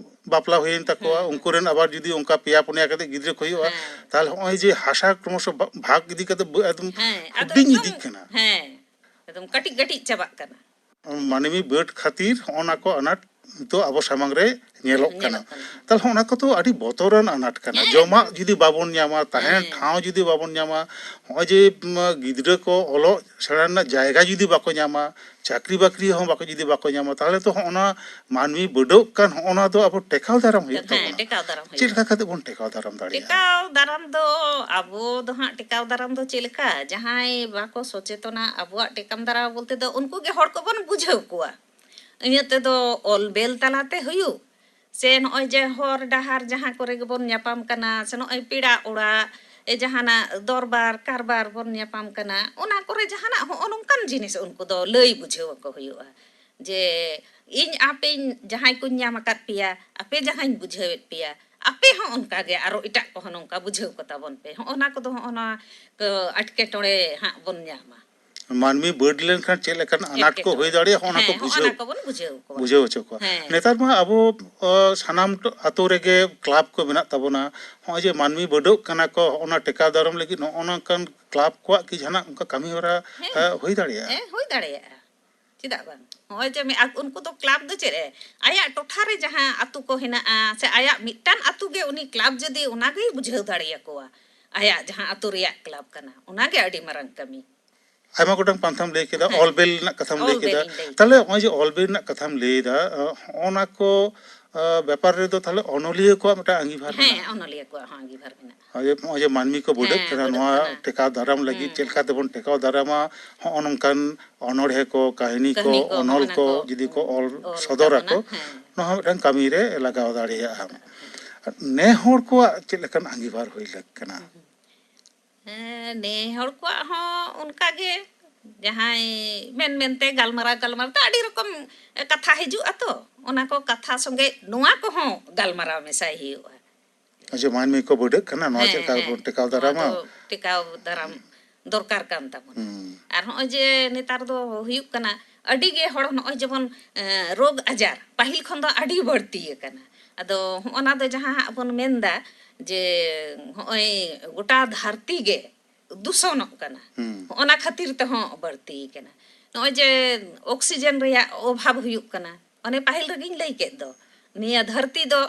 ᱵᱟᱯᱞᱟ ᱦᱩᱭᱮᱱ ᱛᱟᱠᱚᱣᱟ, ᱩᱱᱠᱩ ᱨᱮᱱ ᱟᱵᱟᱨ ᱡᱩᱫᱤ ᱚᱱᱠᱟ ᱯᱮᱭᱟ ᱯᱩᱱᱭᱟ ᱠᱟᱛᱮ ᱜᱤᱫᱽᱨᱟᱹ ᱠᱚ ᱦᱩᱭᱩᱜᱼᱟ, ᱦᱮᱸ᱾ ᱛᱟᱦᱚᱞᱮ ᱦᱚᱸᱜᱼᱚᱭ ᱡᱮ ᱦᱟᱥᱟ ᱠᱨᱚᱢᱚᱥᱚ ᱵᱷᱟ- ᱵᱷᱟᱜᱽ ᱤᱫᱤ ᱠᱟᱛᱮ ᱵᱟᱹ- ᱮᱠᱫᱚᱢ ᱦᱮᱸ, ᱟᱫᱚ ᱦᱩᱰᱤᱧ ᱮᱠᱫᱚᱢ, ᱤᱫᱤᱜ ᱠᱟᱱᱟ᱾ ᱦᱮᱸ, ᱮᱠᱫᱚᱢ ᱠᱟᱹᱴᱤᱡ ᱠᱟᱹᱴᱤᱡ ᱪᱟᱵᱟᱜ ᱠᱟᱱᱟ᱾ ᱢᱟᱹᱱᱢᱤ ᱵᱟᱹᱰ ᱠᱷᱟᱹᱛᱤᱨ ᱦᱚᱸᱜᱼᱚ ᱱᱟ ᱠᱚ ᱟᱱᱟᱴ ᱱᱤᱛᱚᱜ ᱟᱵᱚ ᱥᱟᱢᱟᱝ ᱨᱮ ᱧᱮᱞᱚᱜ ᱠᱟᱱᱟ᱾ ᱧᱮᱞᱚᱜ ᱠᱟᱱᱟ᱾ ᱛᱟᱦᱚᱞᱮ ᱦᱚᱸᱜᱼᱚ ᱱᱟ ᱠᱚᱫᱚ ᱟᱹᱰᱤ ᱵᱚᱛᱚᱨᱟᱱ ᱟᱱᱟᱴ ᱠᱟᱱᱟ᱾ ᱦᱮᱸ, ᱡᱚᱢᱟᱜ ᱡᱩᱫᱤ ᱵᱟᱵᱚᱱ ᱧᱟᱢᱟ, ᱛᱟᱦᱮᱱ ᱦᱮᱸ᱾ ᱴᱷᱟᱶ ᱡᱩᱫᱤ ᱵᱟᱵᱚᱱ ᱧᱟᱢᱟ, ᱦᱚᱸᱜᱼᱚᱭ ᱡᱮ ᱩᱢ, ᱜᱤᱫᱽᱨᱟᱹ ᱠᱚ ᱚᱞᱚᱜ ᱥᱮᱬᱟ ᱨᱮᱱᱟᱜ ᱡᱟᱭᱜᱟ ᱡᱩᱫᱤ ᱵᱟᱠᱚ ᱧᱟᱢᱟ, ᱪᱟᱹᱠᱨᱤ ᱵᱟᱹᱠᱨᱤ ᱦᱚᱸ ᱵᱟᱠᱚ ᱡᱩᱫᱤ ᱵᱟᱠᱚ ᱧᱟᱢᱟ, ᱛᱟᱦᱚᱞᱮ ᱛᱚ ᱦᱚᱸᱜᱼᱚ ᱱᱟ ᱢᱟᱹᱱᱢᱤ ᱵᱟᱹᱰᱚᱜ ᱠᱟᱱ ᱦᱚᱸᱜᱼᱚ ᱱᱟ ᱫᱚ ᱟᱵᱚ ᱴᱮᱠᱟᱣ ᱫᱟᱨᱟᱢ ᱦᱩᱭᱩᱜ ᱦᱮᱸ, ᱛᱟᱵᱚᱱᱟ᱾ ᱴᱮᱠᱟᱣ ᱫᱟᱨᱟᱢ ᱦᱩᱭᱩᱜᱼᱟ᱾ ᱪᱮᱫ ᱞᱮᱠᱟ ᱠᱟᱛᱮ ᱵᱚᱱ ᱴᱮᱠᱟᱣ ᱫᱟᱨᱟᱢ ᱫᱟᱲᱮᱭᱟᱜᱼᱟ? ᱴᱮᱠᱟᱣ ᱫᱟᱨᱟᱢ ᱫᱚ ᱟᱵᱚ ᱫᱚ ᱦᱟᱸᱜ ᱴᱮᱠᱟᱣ ᱫᱟᱨᱟᱢ ᱫᱚ ᱪᱮᱫ ᱞᱮᱠᱟ? ᱡᱟᱦᱟᱸᱭ ᱵᱟᱠᱚ ᱥᱚᱪᱮᱛᱚᱱᱟ ᱟᱵᱚᱣᱟᱜ ᱴᱮᱠᱟᱢ ᱫᱟᱨᱟᱢ ᱵᱚᱞᱛᱮ ᱫᱚ ᱩᱱᱠᱩ ᱜᱮ ᱦᱚᱲ ᱠᱚᱵᱚᱱ ᱵᱩᱡᱷᱟᱹᱣ ᱠᱚᱣᱟ᱾ ᱤᱱᱟᱹ ᱛᱮᱫᱚ ᱚᱞ ᱵᱮᱞ ᱛᱟᱞᱟᱛᱮ ᱦᱩᱭᱩᱜ, ᱥᱮ ᱱᱚᱜᱼᱚᱭ ᱡᱮ ᱦᱚᱨ ᱰᱟᱦᱟᱨ ᱡᱟᱦᱟᱸ ᱠᱚᱨᱮ ᱜᱮᱵᱚᱱ ᱧᱟᱯᱟᱢ ᱠᱟᱱᱟ, ᱥᱮ ᱱᱚᱜᱼᱚᱭ ᱯᱮᱲᱟ ᱚᱲᱟᱜ, ᱮ, ᱡᱟᱦᱟᱱᱟᱜ ᱫᱚᱨᱵᱟᱨ ᱠᱟᱨᱵᱟᱨ ᱵᱚᱱ ᱧᱟᱯᱟᱢ ᱠᱟᱱᱟ, ᱚᱱᱟ ᱠᱚᱨᱮ ᱡᱟᱦᱟᱱᱟᱜ ᱦᱚᱸᱜᱼᱚ ᱱᱚᱝᱠᱟᱱ ᱡᱤᱱᱤᱥ ᱩᱱᱠᱩ ᱫᱚ ᱞᱟᱹᱭ ᱵᱩᱡᱷᱟᱹᱣ ᱟᱠᱚ ᱦᱩᱭᱩᱜᱼᱟ᱾ ᱡᱮ ᱤᱧ ᱟᱯᱮᱧ ᱡᱟᱦᱟᱸᱭ ᱠᱚᱧ ᱧᱟᱢ ᱟᱠᱟᱫ ᱯᱮᱭᱟ, ᱟᱯᱮ ᱡᱟᱦᱟᱸᱧ ᱵᱩᱡᱷᱟᱹᱣᱮᱫ ᱯᱮᱭᱟ, ᱟᱯᱮ ᱦᱚᱸ ᱚᱱᱠᱟ ᱜᱮ ᱟᱨᱚ ᱮᱴᱟᱜ ᱠᱚᱦᱚᱸ ᱱᱚᱝᱠᱟ ᱵᱩᱡᱷᱟᱹᱣ ᱠᱚ ᱛᱟᱵᱚᱱ ᱯᱮ᱾ ᱦᱚᱸᱜᱼᱚ ᱱᱟ ᱠᱚᱫᱚ ᱦᱚᱸᱜᱼᱚ ᱱᱟ ᱠᱚ ᱮᱴᱠᱮᱴᱚᱬᱮ ᱦᱟᱸᱜ ᱵᱚᱱ ᱧᱟᱢᱟ᱾ ᱢᱟᱹᱱᱢᱤ ᱵᱟᱹᱰ ᱞᱮᱱᱠᱷᱟᱱ ᱪᱮᱫ ᱞᱮᱠᱟᱱ ᱟᱱᱟᱴ ᱠᱚ ᱮᱴᱠᱮᱴᱚᱬᱮ᱾ ᱦᱩᱭ ᱫᱟᱲᱮᱭᱟᱜᱼᱟ, ᱦᱚᱸᱜᱼᱚ ᱱᱟ ᱠᱚ ᱦᱮᱸ, ᱵᱩᱡᱷᱟᱹᱣ, ᱦᱚᱸᱜᱼᱚ ᱱᱟ ᱠᱚᱵᱚᱱ ᱵᱩᱡᱷᱟᱹᱣ ᱠᱚᱣᱟ᱾ ᱵᱩᱡᱷᱟᱹᱣ ᱦᱚᱪᱚ ᱠᱚᱣᱟ᱾ ᱦᱮᱸ᱾ ᱱᱮᱛᱟᱨ ᱢᱟ ᱟᱵᱚ ᱚ, ᱥᱟᱱᱟᱢ ᱴᱚ- ᱟᱛᱳ ᱨᱮᱜᱮ ᱠᱞᱟᱵᱽ ᱠᱚ ᱢᱮᱱᱟᱜ ᱛᱟᱵᱚᱱᱟ᱾ ᱦᱚᱸᱜᱼᱚᱭ ᱡᱮ ᱢᱟᱹᱱᱢᱤ ᱵᱟᱹᱰᱚᱜ ᱠᱟᱱᱟ ᱠᱚ, ᱚᱱᱟ ᱴᱮᱠᱟᱣ ᱫᱟᱨᱟᱢ ᱞᱟᱹᱜᱤᱫ ᱱᱚᱜᱼᱚ ᱱᱚᱝᱠᱟᱱ ᱠᱞᱟᱵᱽ ᱠᱚᱣᱟᱜ ᱠᱤ ᱡᱟᱦᱟᱱᱟᱜ ᱚᱱᱠᱟ ᱠᱟᱹᱢᱤ ᱦᱚᱨᱟ ᱦᱮᱸ᱾ ᱮ, ᱦᱩᱭ ᱫᱟᱲᱮᱭᱟᱜᱼᱟ? ᱦᱮᱸ, ᱦᱩᱭ ᱫᱟᱲᱮᱭᱟᱜᱼᱟ᱾ ᱪᱮᱫᱟᱜ ᱵᱟᱝ? ᱱᱚᱜᱼᱚᱭ ᱡᱮ ᱢᱮ- ᱟᱠ- ᱩᱱᱠᱩ ᱫᱚ ᱠᱞᱟᱵᱽ ᱫᱚ ᱪᱮᱫ ᱮ? ᱟᱭᱟᱜ ᱴᱚᱴᱷᱟ ᱨᱮ ᱡᱟᱦᱟᱸ ᱟᱛᱳ ᱠᱚ ᱦᱮᱱᱟᱜᱼᱟ, ᱥᱮ ᱟᱭᱟᱜ ᱢᱤᱫᱴᱟᱝ ᱟᱛᱳ ᱜᱮ ᱩᱱᱤ ᱠᱞᱟᱵᱽ ᱡᱩᱫᱤ ᱚᱱᱟ ᱜᱮᱭ ᱵᱩᱡᱷᱟᱹᱣ ᱫᱟᱲᱮᱭᱟᱠᱚᱣᱟ, ᱟᱭᱟᱜ ᱡᱟᱦᱟᱸ ᱟᱛᱳ ᱨᱮᱭᱟᱜ ᱠᱞᱟᱵᱽ ᱠᱟᱱᱟ, ᱚᱱᱟ ᱜᱮ ᱟᱹᱰᱤ ᱢᱟᱨᱟᱝ ᱠᱟᱹᱢᱤ᱾ ᱟᱭᱢᱟ ᱜᱚᱴᱟᱝ ᱯᱟᱱᱛᱷᱟᱢ ᱞᱟᱹᱭ ᱠᱮᱫᱟ, ᱦᱮᱸ᱾ ᱚᱞ ᱵᱮᱞ ᱨᱮᱱᱟᱜ ᱠᱟᱛᱷᱟᱢ ᱞᱟᱹᱭ ᱚᱞ ᱵᱮᱞ ᱠᱮᱫᱟ᱾ ᱤᱧ ᱞᱟᱹᱭ ᱛᱟᱦᱞᱮ ᱠᱮᱫᱟ᱾ ᱱᱚᱜᱼᱚᱭ ᱡᱮ ᱚᱞ ᱵᱮᱞ ᱨᱮᱱᱟᱜ ᱠᱟᱛᱷᱟᱢ ᱞᱟᱹᱭ ᱮᱫᱟ, ᱦᱚᱸᱜᱼᱚ ᱱᱟ ᱠᱚ ᱟᱸ, ᱵᱮᱯᱟᱨ ᱨᱮᱫᱚ ᱛᱟᱦᱞᱮ ᱚᱱᱚᱞᱤᱭᱟᱹ ᱠᱚᱣᱟᱜ ᱢᱤᱫᱴᱟᱝ ᱟᱸᱜᱤᱵᱷᱟᱨ ᱦᱮᱸ, ᱢᱮᱱᱟᱜᱼᱟ᱾ ᱚᱱᱚᱞᱤᱭᱟᱹ ᱠᱚᱣᱟᱜ ᱦᱚᱸ ᱟᱸᱜᱤᱵᱷᱟᱨ ᱢᱮᱱᱟᱜᱼᱟ᱾ ᱱᱚᱜᱼᱚᱭ ᱡᱮ, ᱱᱚᱜᱼᱚᱭ ᱡᱮ ᱢᱟᱹᱱᱢᱤ ᱠᱚ ᱵᱟᱹᱰᱟᱹᱜ ᱦᱮᱸ, ᱠᱟᱱᱟ, ᱵᱟᱹᱰᱟᱹᱜ ᱱᱚᱣᱟ ᱠᱟᱱᱟ᱾ ᱴᱮᱠᱟᱣ ᱫᱟᱨᱟᱢ ᱞᱟᱹᱜᱤᱫ ᱦᱮᱸ᱾ ᱪᱮᱫ ᱞᱮᱠᱟ ᱛᱮᱵᱚᱱ ᱴᱮᱠᱟᱣ ᱫᱟᱨᱟᱢᱟ, ᱦᱚᱸᱜᱼᱚ ᱱᱚᱝᱠᱟᱱ ᱚᱱᱚᱬᱦᱮ ᱠᱚ, ᱠᱟᱹᱦᱱᱤ ᱠᱚ, ᱠᱟᱹᱦᱱᱤ ᱠᱚ, ᱚᱱᱚᱞ ᱚᱱᱟ ᱠᱚ ᱠᱚ ᱡᱩᱫᱤ ᱠᱚ ᱚᱞ ᱚᱞ ᱥᱚᱫᱚᱨ ᱛᱟᱵᱚᱱᱟ, ᱟᱠᱚ, ᱦᱮᱸ᱾ ᱱᱚᱣᱟ ᱦᱚᱸ ᱢᱤᱫᱴᱟᱝ ᱠᱟᱹᱢᱤ ᱨᱮ ᱞᱟᱜᱟᱣ ᱫᱟᱲᱮᱭᱟᱜᱼᱟ᱾ ᱱᱮ ᱦᱚᱲ ᱠᱚᱣᱟᱜ ᱪᱮᱫ ᱞᱮᱠᱟᱱ ᱟᱸᱜᱤᱵᱷᱟᱨ ᱦᱩᱭ ᱞᱟᱹᱠ ᱠᱟᱱᱟ? ᱦᱮᱸ, ᱱᱮ ᱦᱚᱲ ᱠᱚᱣᱟᱜ ᱦᱚᱸ ᱚᱱᱠᱟ ᱜᱮ, ᱡᱟᱦᱟᱸᱭ ᱢᱮᱱ ᱢᱮᱱᱛᱮ, ᱜᱟᱞᱢᱟᱨᱟᱣ ᱜᱟᱞᱢᱟᱨᱟᱣ ᱛᱮ ᱟᱹᱰᱤ ᱨᱚᱠᱚᱢ ᱠᱟᱛᱷᱟ ᱦᱤᱡᱩᱜᱼᱟ ᱛᱚ, ᱚᱱᱟ ᱠᱚ ᱠᱟᱛᱷᱟ ᱥᱚᱸᱜᱮ ᱱᱚᱣᱟ ᱠᱚᱦᱚᱸ ᱜᱟᱞᱢᱟᱨᱟᱣ ᱢᱮᱥᱟᱭ ᱦᱩᱭᱩᱜᱼᱟ᱾ ᱟᱪᱪᱷᱟ, ᱢᱟᱹᱱᱢᱤ ᱠᱚ ᱵᱟᱹᱰᱟᱹᱜ ᱠᱟᱱᱟ, ᱱᱚᱣᱟ ᱦᱮᱸ, ᱪᱮᱫ ᱞᱮᱠᱟ ᱦᱮᱸ, ᱵᱚᱱ ᱴᱮᱠᱟᱣ ᱱᱚᱣᱟ ᱫᱟᱨᱟᱢᱟ? ᱫᱚ ᱴᱮᱠᱟᱣ ᱫᱟᱨᱟᱢ ᱫᱚᱨᱠᱟᱨ ᱠᱟᱱ ᱛᱟᱵᱚᱱᱟ᱾ ᱦᱩᱸ᱾ ᱟᱨ ᱦᱚᱸᱜᱼᱚᱭ ᱡᱮ ᱱᱮᱛᱟᱨ ᱫᱚ ᱦᱩᱭᱩᱜ ᱠᱟᱱᱟ, ᱟᱹᱰᱤ ᱜᱮ ᱦᱚᱲ ᱱᱚᱜᱼᱚᱭ ᱡᱮᱢᱚᱱ, ᱮᱸ, ᱨᱳᱜᱽ ᱟᱡᱟᱨ ᱯᱟᱹᱦᱤᱞ ᱠᱷᱚᱱ ᱫᱚ ᱟᱹᱰᱤ ᱵᱟᱹᱲᱛᱤ ᱟᱠᱟᱱᱟ᱾ ᱟᱫᱚ ᱦᱚᱸᱜᱼᱚ ᱱᱟ ᱫᱚ ᱡᱟᱦᱟᱸ ᱦᱟᱸᱜ ᱵᱚᱱ ᱢᱮᱱᱫᱟ ᱡᱮ ᱦᱚᱸᱜᱼᱚᱭ ᱜᱚᱴᱟ ᱫᱷᱟᱹᱨᱛᱤ ᱜᱮ ᱫᱩᱥᱚᱱᱚᱜ ᱠᱟᱱᱟ᱾ ᱦᱩᱸ᱾ ᱦᱚᱸᱜᱼᱚ ᱱᱟ ᱠᱷᱟᱹᱛᱤᱨ ᱛᱮᱦᱚᱸ ᱵᱟᱹᱲᱛᱤ ᱠᱟᱱᱟ᱾ ᱱᱚᱜᱼᱚᱭ ᱡᱮ ᱚᱠᱥᱤᱡᱮᱱ ᱨᱮᱭᱟᱜ ᱚᱵᱷᱟᱵᱽ ᱦᱩᱭᱩᱜ ᱠᱟᱱᱟ, ᱚᱱᱮ ᱯᱟᱹᱦᱤᱞ ᱨᱮᱜᱤᱧ ᱞᱟᱹᱭ ᱠᱮᱫ ᱫᱚ, ᱱᱤᱭᱟᱹ ᱫᱷᱟᱹᱨᱛᱤ ᱫᱚ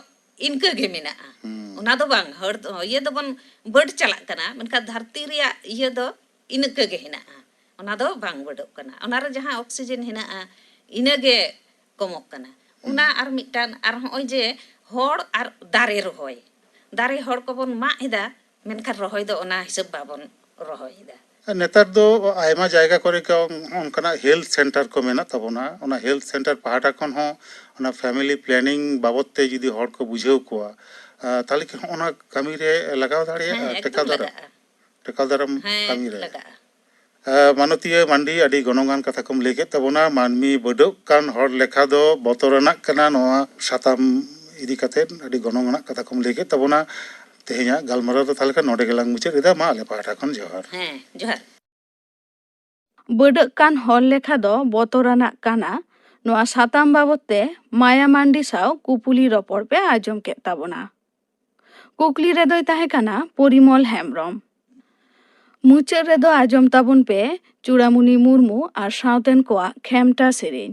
ᱤᱱᱠᱟᱹ ᱜᱮ ᱢᱮᱱᱟᱜᱼᱟ᱾ ᱦᱩᱸ᱾ ᱚᱱᱟ ᱫᱚ ᱵᱟᱝ, ᱦᱚᱲ ᱫᱚ, ᱤᱭᱟᱹ ᱫᱚᱵᱚᱱ ᱵᱟᱹᱰ ᱪᱟᱞᱟᱜ ᱠᱟᱱᱟ, ᱢᱮᱱᱠᱷᱟᱱ ᱫᱷᱟᱹᱨᱛᱤ ᱨᱮᱭᱟᱜ ᱤᱭᱟᱹ ᱫᱚ ᱤᱱᱠᱟᱹ ᱜᱮ ᱦᱮᱱᱟᱜᱼᱟ, ᱚᱱᱟ ᱫᱚ ᱵᱟᱝ ᱵᱟᱹᱰᱚᱜ ᱠᱟᱱᱟ᱾ ᱚᱱᱟᱨᱮ ᱡᱟᱦᱟᱸ ᱚᱠᱥᱤᱡᱮᱱ ᱦᱮᱱᱟᱜᱼᱟ, ᱤᱱᱟᱹᱜᱮ ᱠᱚᱢᱚᱜ ᱠᱟᱱᱟ᱾ ᱚᱱᱟ ᱦᱩᱸ᱾ ᱟᱨ ᱢᱤᱫᱴᱟᱝ, ᱟᱨ ᱦᱚᱸᱜᱼᱚᱭ ᱡᱮ ᱦᱚᱲ ᱟᱨ ᱫᱟᱨᱮ ᱨᱚᱦᱚᱭ, ᱫᱟᱨᱮ ᱦᱚᱲ ᱠᱚᱵᱚᱱ ᱢᱟᱜ ᱮᱫᱟ, ᱢᱮᱱᱠᱷᱟᱱ ᱨᱚᱦᱚᱭ ᱫᱚ ᱚᱱᱟ ᱦᱤᱥᱟᱹᱵ ᱵᱟᱵᱚᱱ ᱨᱚᱦᱚᱭ ᱮᱫᱟ᱾ ᱟᱨ ᱱᱮᱛᱟᱨ ᱫᱚ ᱟᱭᱢᱟ ᱡᱟᱭᱜᱟ ᱠᱚᱨᱮ ᱜᱮ ᱚᱱᱠᱟᱱᱟᱜ ᱦᱮᱞᱛᱷ ᱥᱮᱱᱴᱟᱨ ᱠᱚ ᱢᱮᱱᱟᱜ ᱛᱟᱵᱚᱱᱟ᱾ ᱚᱱᱟ ᱦᱮᱞᱛᱷ ᱥᱮᱱᱴᱟᱨ ᱯᱟᱦᱴᱟ ᱠᱷᱚᱱ ᱦᱚᱸ ᱚᱱᱟ ᱯᱷᱮᱢᱤᱞᱤ ᱯᱞᱮᱱᱤᱝ ᱵᱟᱵᱚᱫ ᱛᱮ ᱡᱩᱫᱤ ᱦᱚᱲ ᱠᱚ ᱵᱩᱡᱷᱟᱹᱣ ᱠᱚᱣᱟ, ᱟᱸ, ᱛᱟᱦᱞᱮ ᱠᱤ ᱦᱚᱸᱜᱼᱚ ᱱᱟ ᱠᱟᱹᱢᱤ ᱨᱮ ᱞᱟᱜᱟᱣ ᱫᱟᱲᱮᱭᱟᱜᱼᱟ? ᱦᱮᱸ, ᱴᱮᱠᱟᱣ ᱮᱠᱫᱚᱢ ᱫᱟᱨᱟᱢ? ᱞᱟᱜᱟᱜᱼᱟ᱾ ᱴᱮᱠᱟᱣ ᱫᱟᱨᱟᱢ ᱦᱮᱸ, ᱠᱟᱹᱢᱤ ᱨᱮ᱾ ᱞᱟᱜᱟᱜᱼᱟ᱾ ᱟᱸ, ᱢᱟᱱᱚᱛᱤᱭᱟᱹ ᱢᱟᱱᱰᱤ, ᱟᱹᱰᱤ ᱜᱚᱱᱚᱝᱟᱱ ᱠᱟᱛᱷᱟ ᱠᱚᱢ ᱞᱟᱹᱭ ᱠᱮᱫ ᱛᱟᱵᱚᱱᱟ᱾ ᱢᱟᱹᱱᱢᱤ ᱵᱟᱹᱰᱟᱹᱜ ᱠᱟᱱ ᱦᱚᱲ ᱞᱮᱠᱷᱟ ᱫᱚ ᱵᱚᱛᱚᱨᱟᱱᱟᱜ ᱠᱟᱱᱟ᱾ ᱱᱚᱣᱟ ᱥᱟᱛᱟᱢ ᱤᱫᱤ ᱠᱟᱛᱮᱫ ᱟᱹᱰᱤ ᱜᱚᱱᱚᱝ ᱟᱱᱟᱜ ᱠᱟᱛᱷᱟ ᱠᱚᱢ ᱞᱟᱹᱭ ᱠᱮᱫ ᱛᱟᱵᱚᱱᱟ᱾ ᱛᱮᱦᱮᱧᱟᱜ ᱜᱟᱞᱢᱟᱨᱟᱣ ᱫᱚ ᱛᱟᱦᱞᱮ ᱠᱷᱟᱱ ᱱᱚᱰᱮ ᱜᱮᱞᱟᱝ ᱢᱩᱪᱟᱹᱫ ᱮᱫᱟ᱾ ᱢᱟ ᱟᱞᱮ ᱯᱟᱦᱴᱟ ᱠᱷᱚᱱ ᱡᱚᱦᱟᱨ᱾ ᱦᱮᱸ, ᱡᱚᱦᱟᱨ᱾ ᱵᱟᱹᱰᱟᱹᱜ ᱠᱟᱱ ᱦᱚᱲ ᱞᱮᱠᱷᱟ ᱫᱚ ᱵᱚᱛᱚᱨᱟᱱᱟᱜ ᱠᱟᱱᱟ᱾ ᱱᱚᱣᱟ ᱥᱟᱛᱟᱢ ᱵᱟᱵᱚᱛ ᱛᱮ ᱢᱟᱭᱟ ᱢᱟᱱᱰᱤ ᱥᱟᱶ ᱠᱩᱯᱩᱞᱤ ᱨᱚᱯᱚᱲ ᱯᱮ ᱟᱸᱡᱚᱢ ᱠᱮᱫ ᱛᱟᱵᱚᱱᱟ᱾ ᱠᱩᱠᱞᱤ ᱨᱮᱫᱚᱭ ᱛᱟᱦᱮᱸ ᱠᱟᱱᱟ ᱯᱚᱨᱤᱢᱚᱞ ᱦᱮᱢᱵᱽᱨᱚᱢ᱾ ᱢᱩᱪᱟᱹᱫ ᱨᱮᱫᱚ ᱟᱸᱡᱚᱢ ᱛᱟᱵᱚᱱ ᱯᱮ ᱪᱩᱲᱟᱢᱩᱱᱤ ᱢᱩᱨᱢᱩ ᱟᱨ ᱥᱟᱶᱛᱮᱱ ᱠᱚᱣᱟᱜ ᱠᱷᱮᱢᱴᱟ ᱥᱮᱨᱮᱧ᱾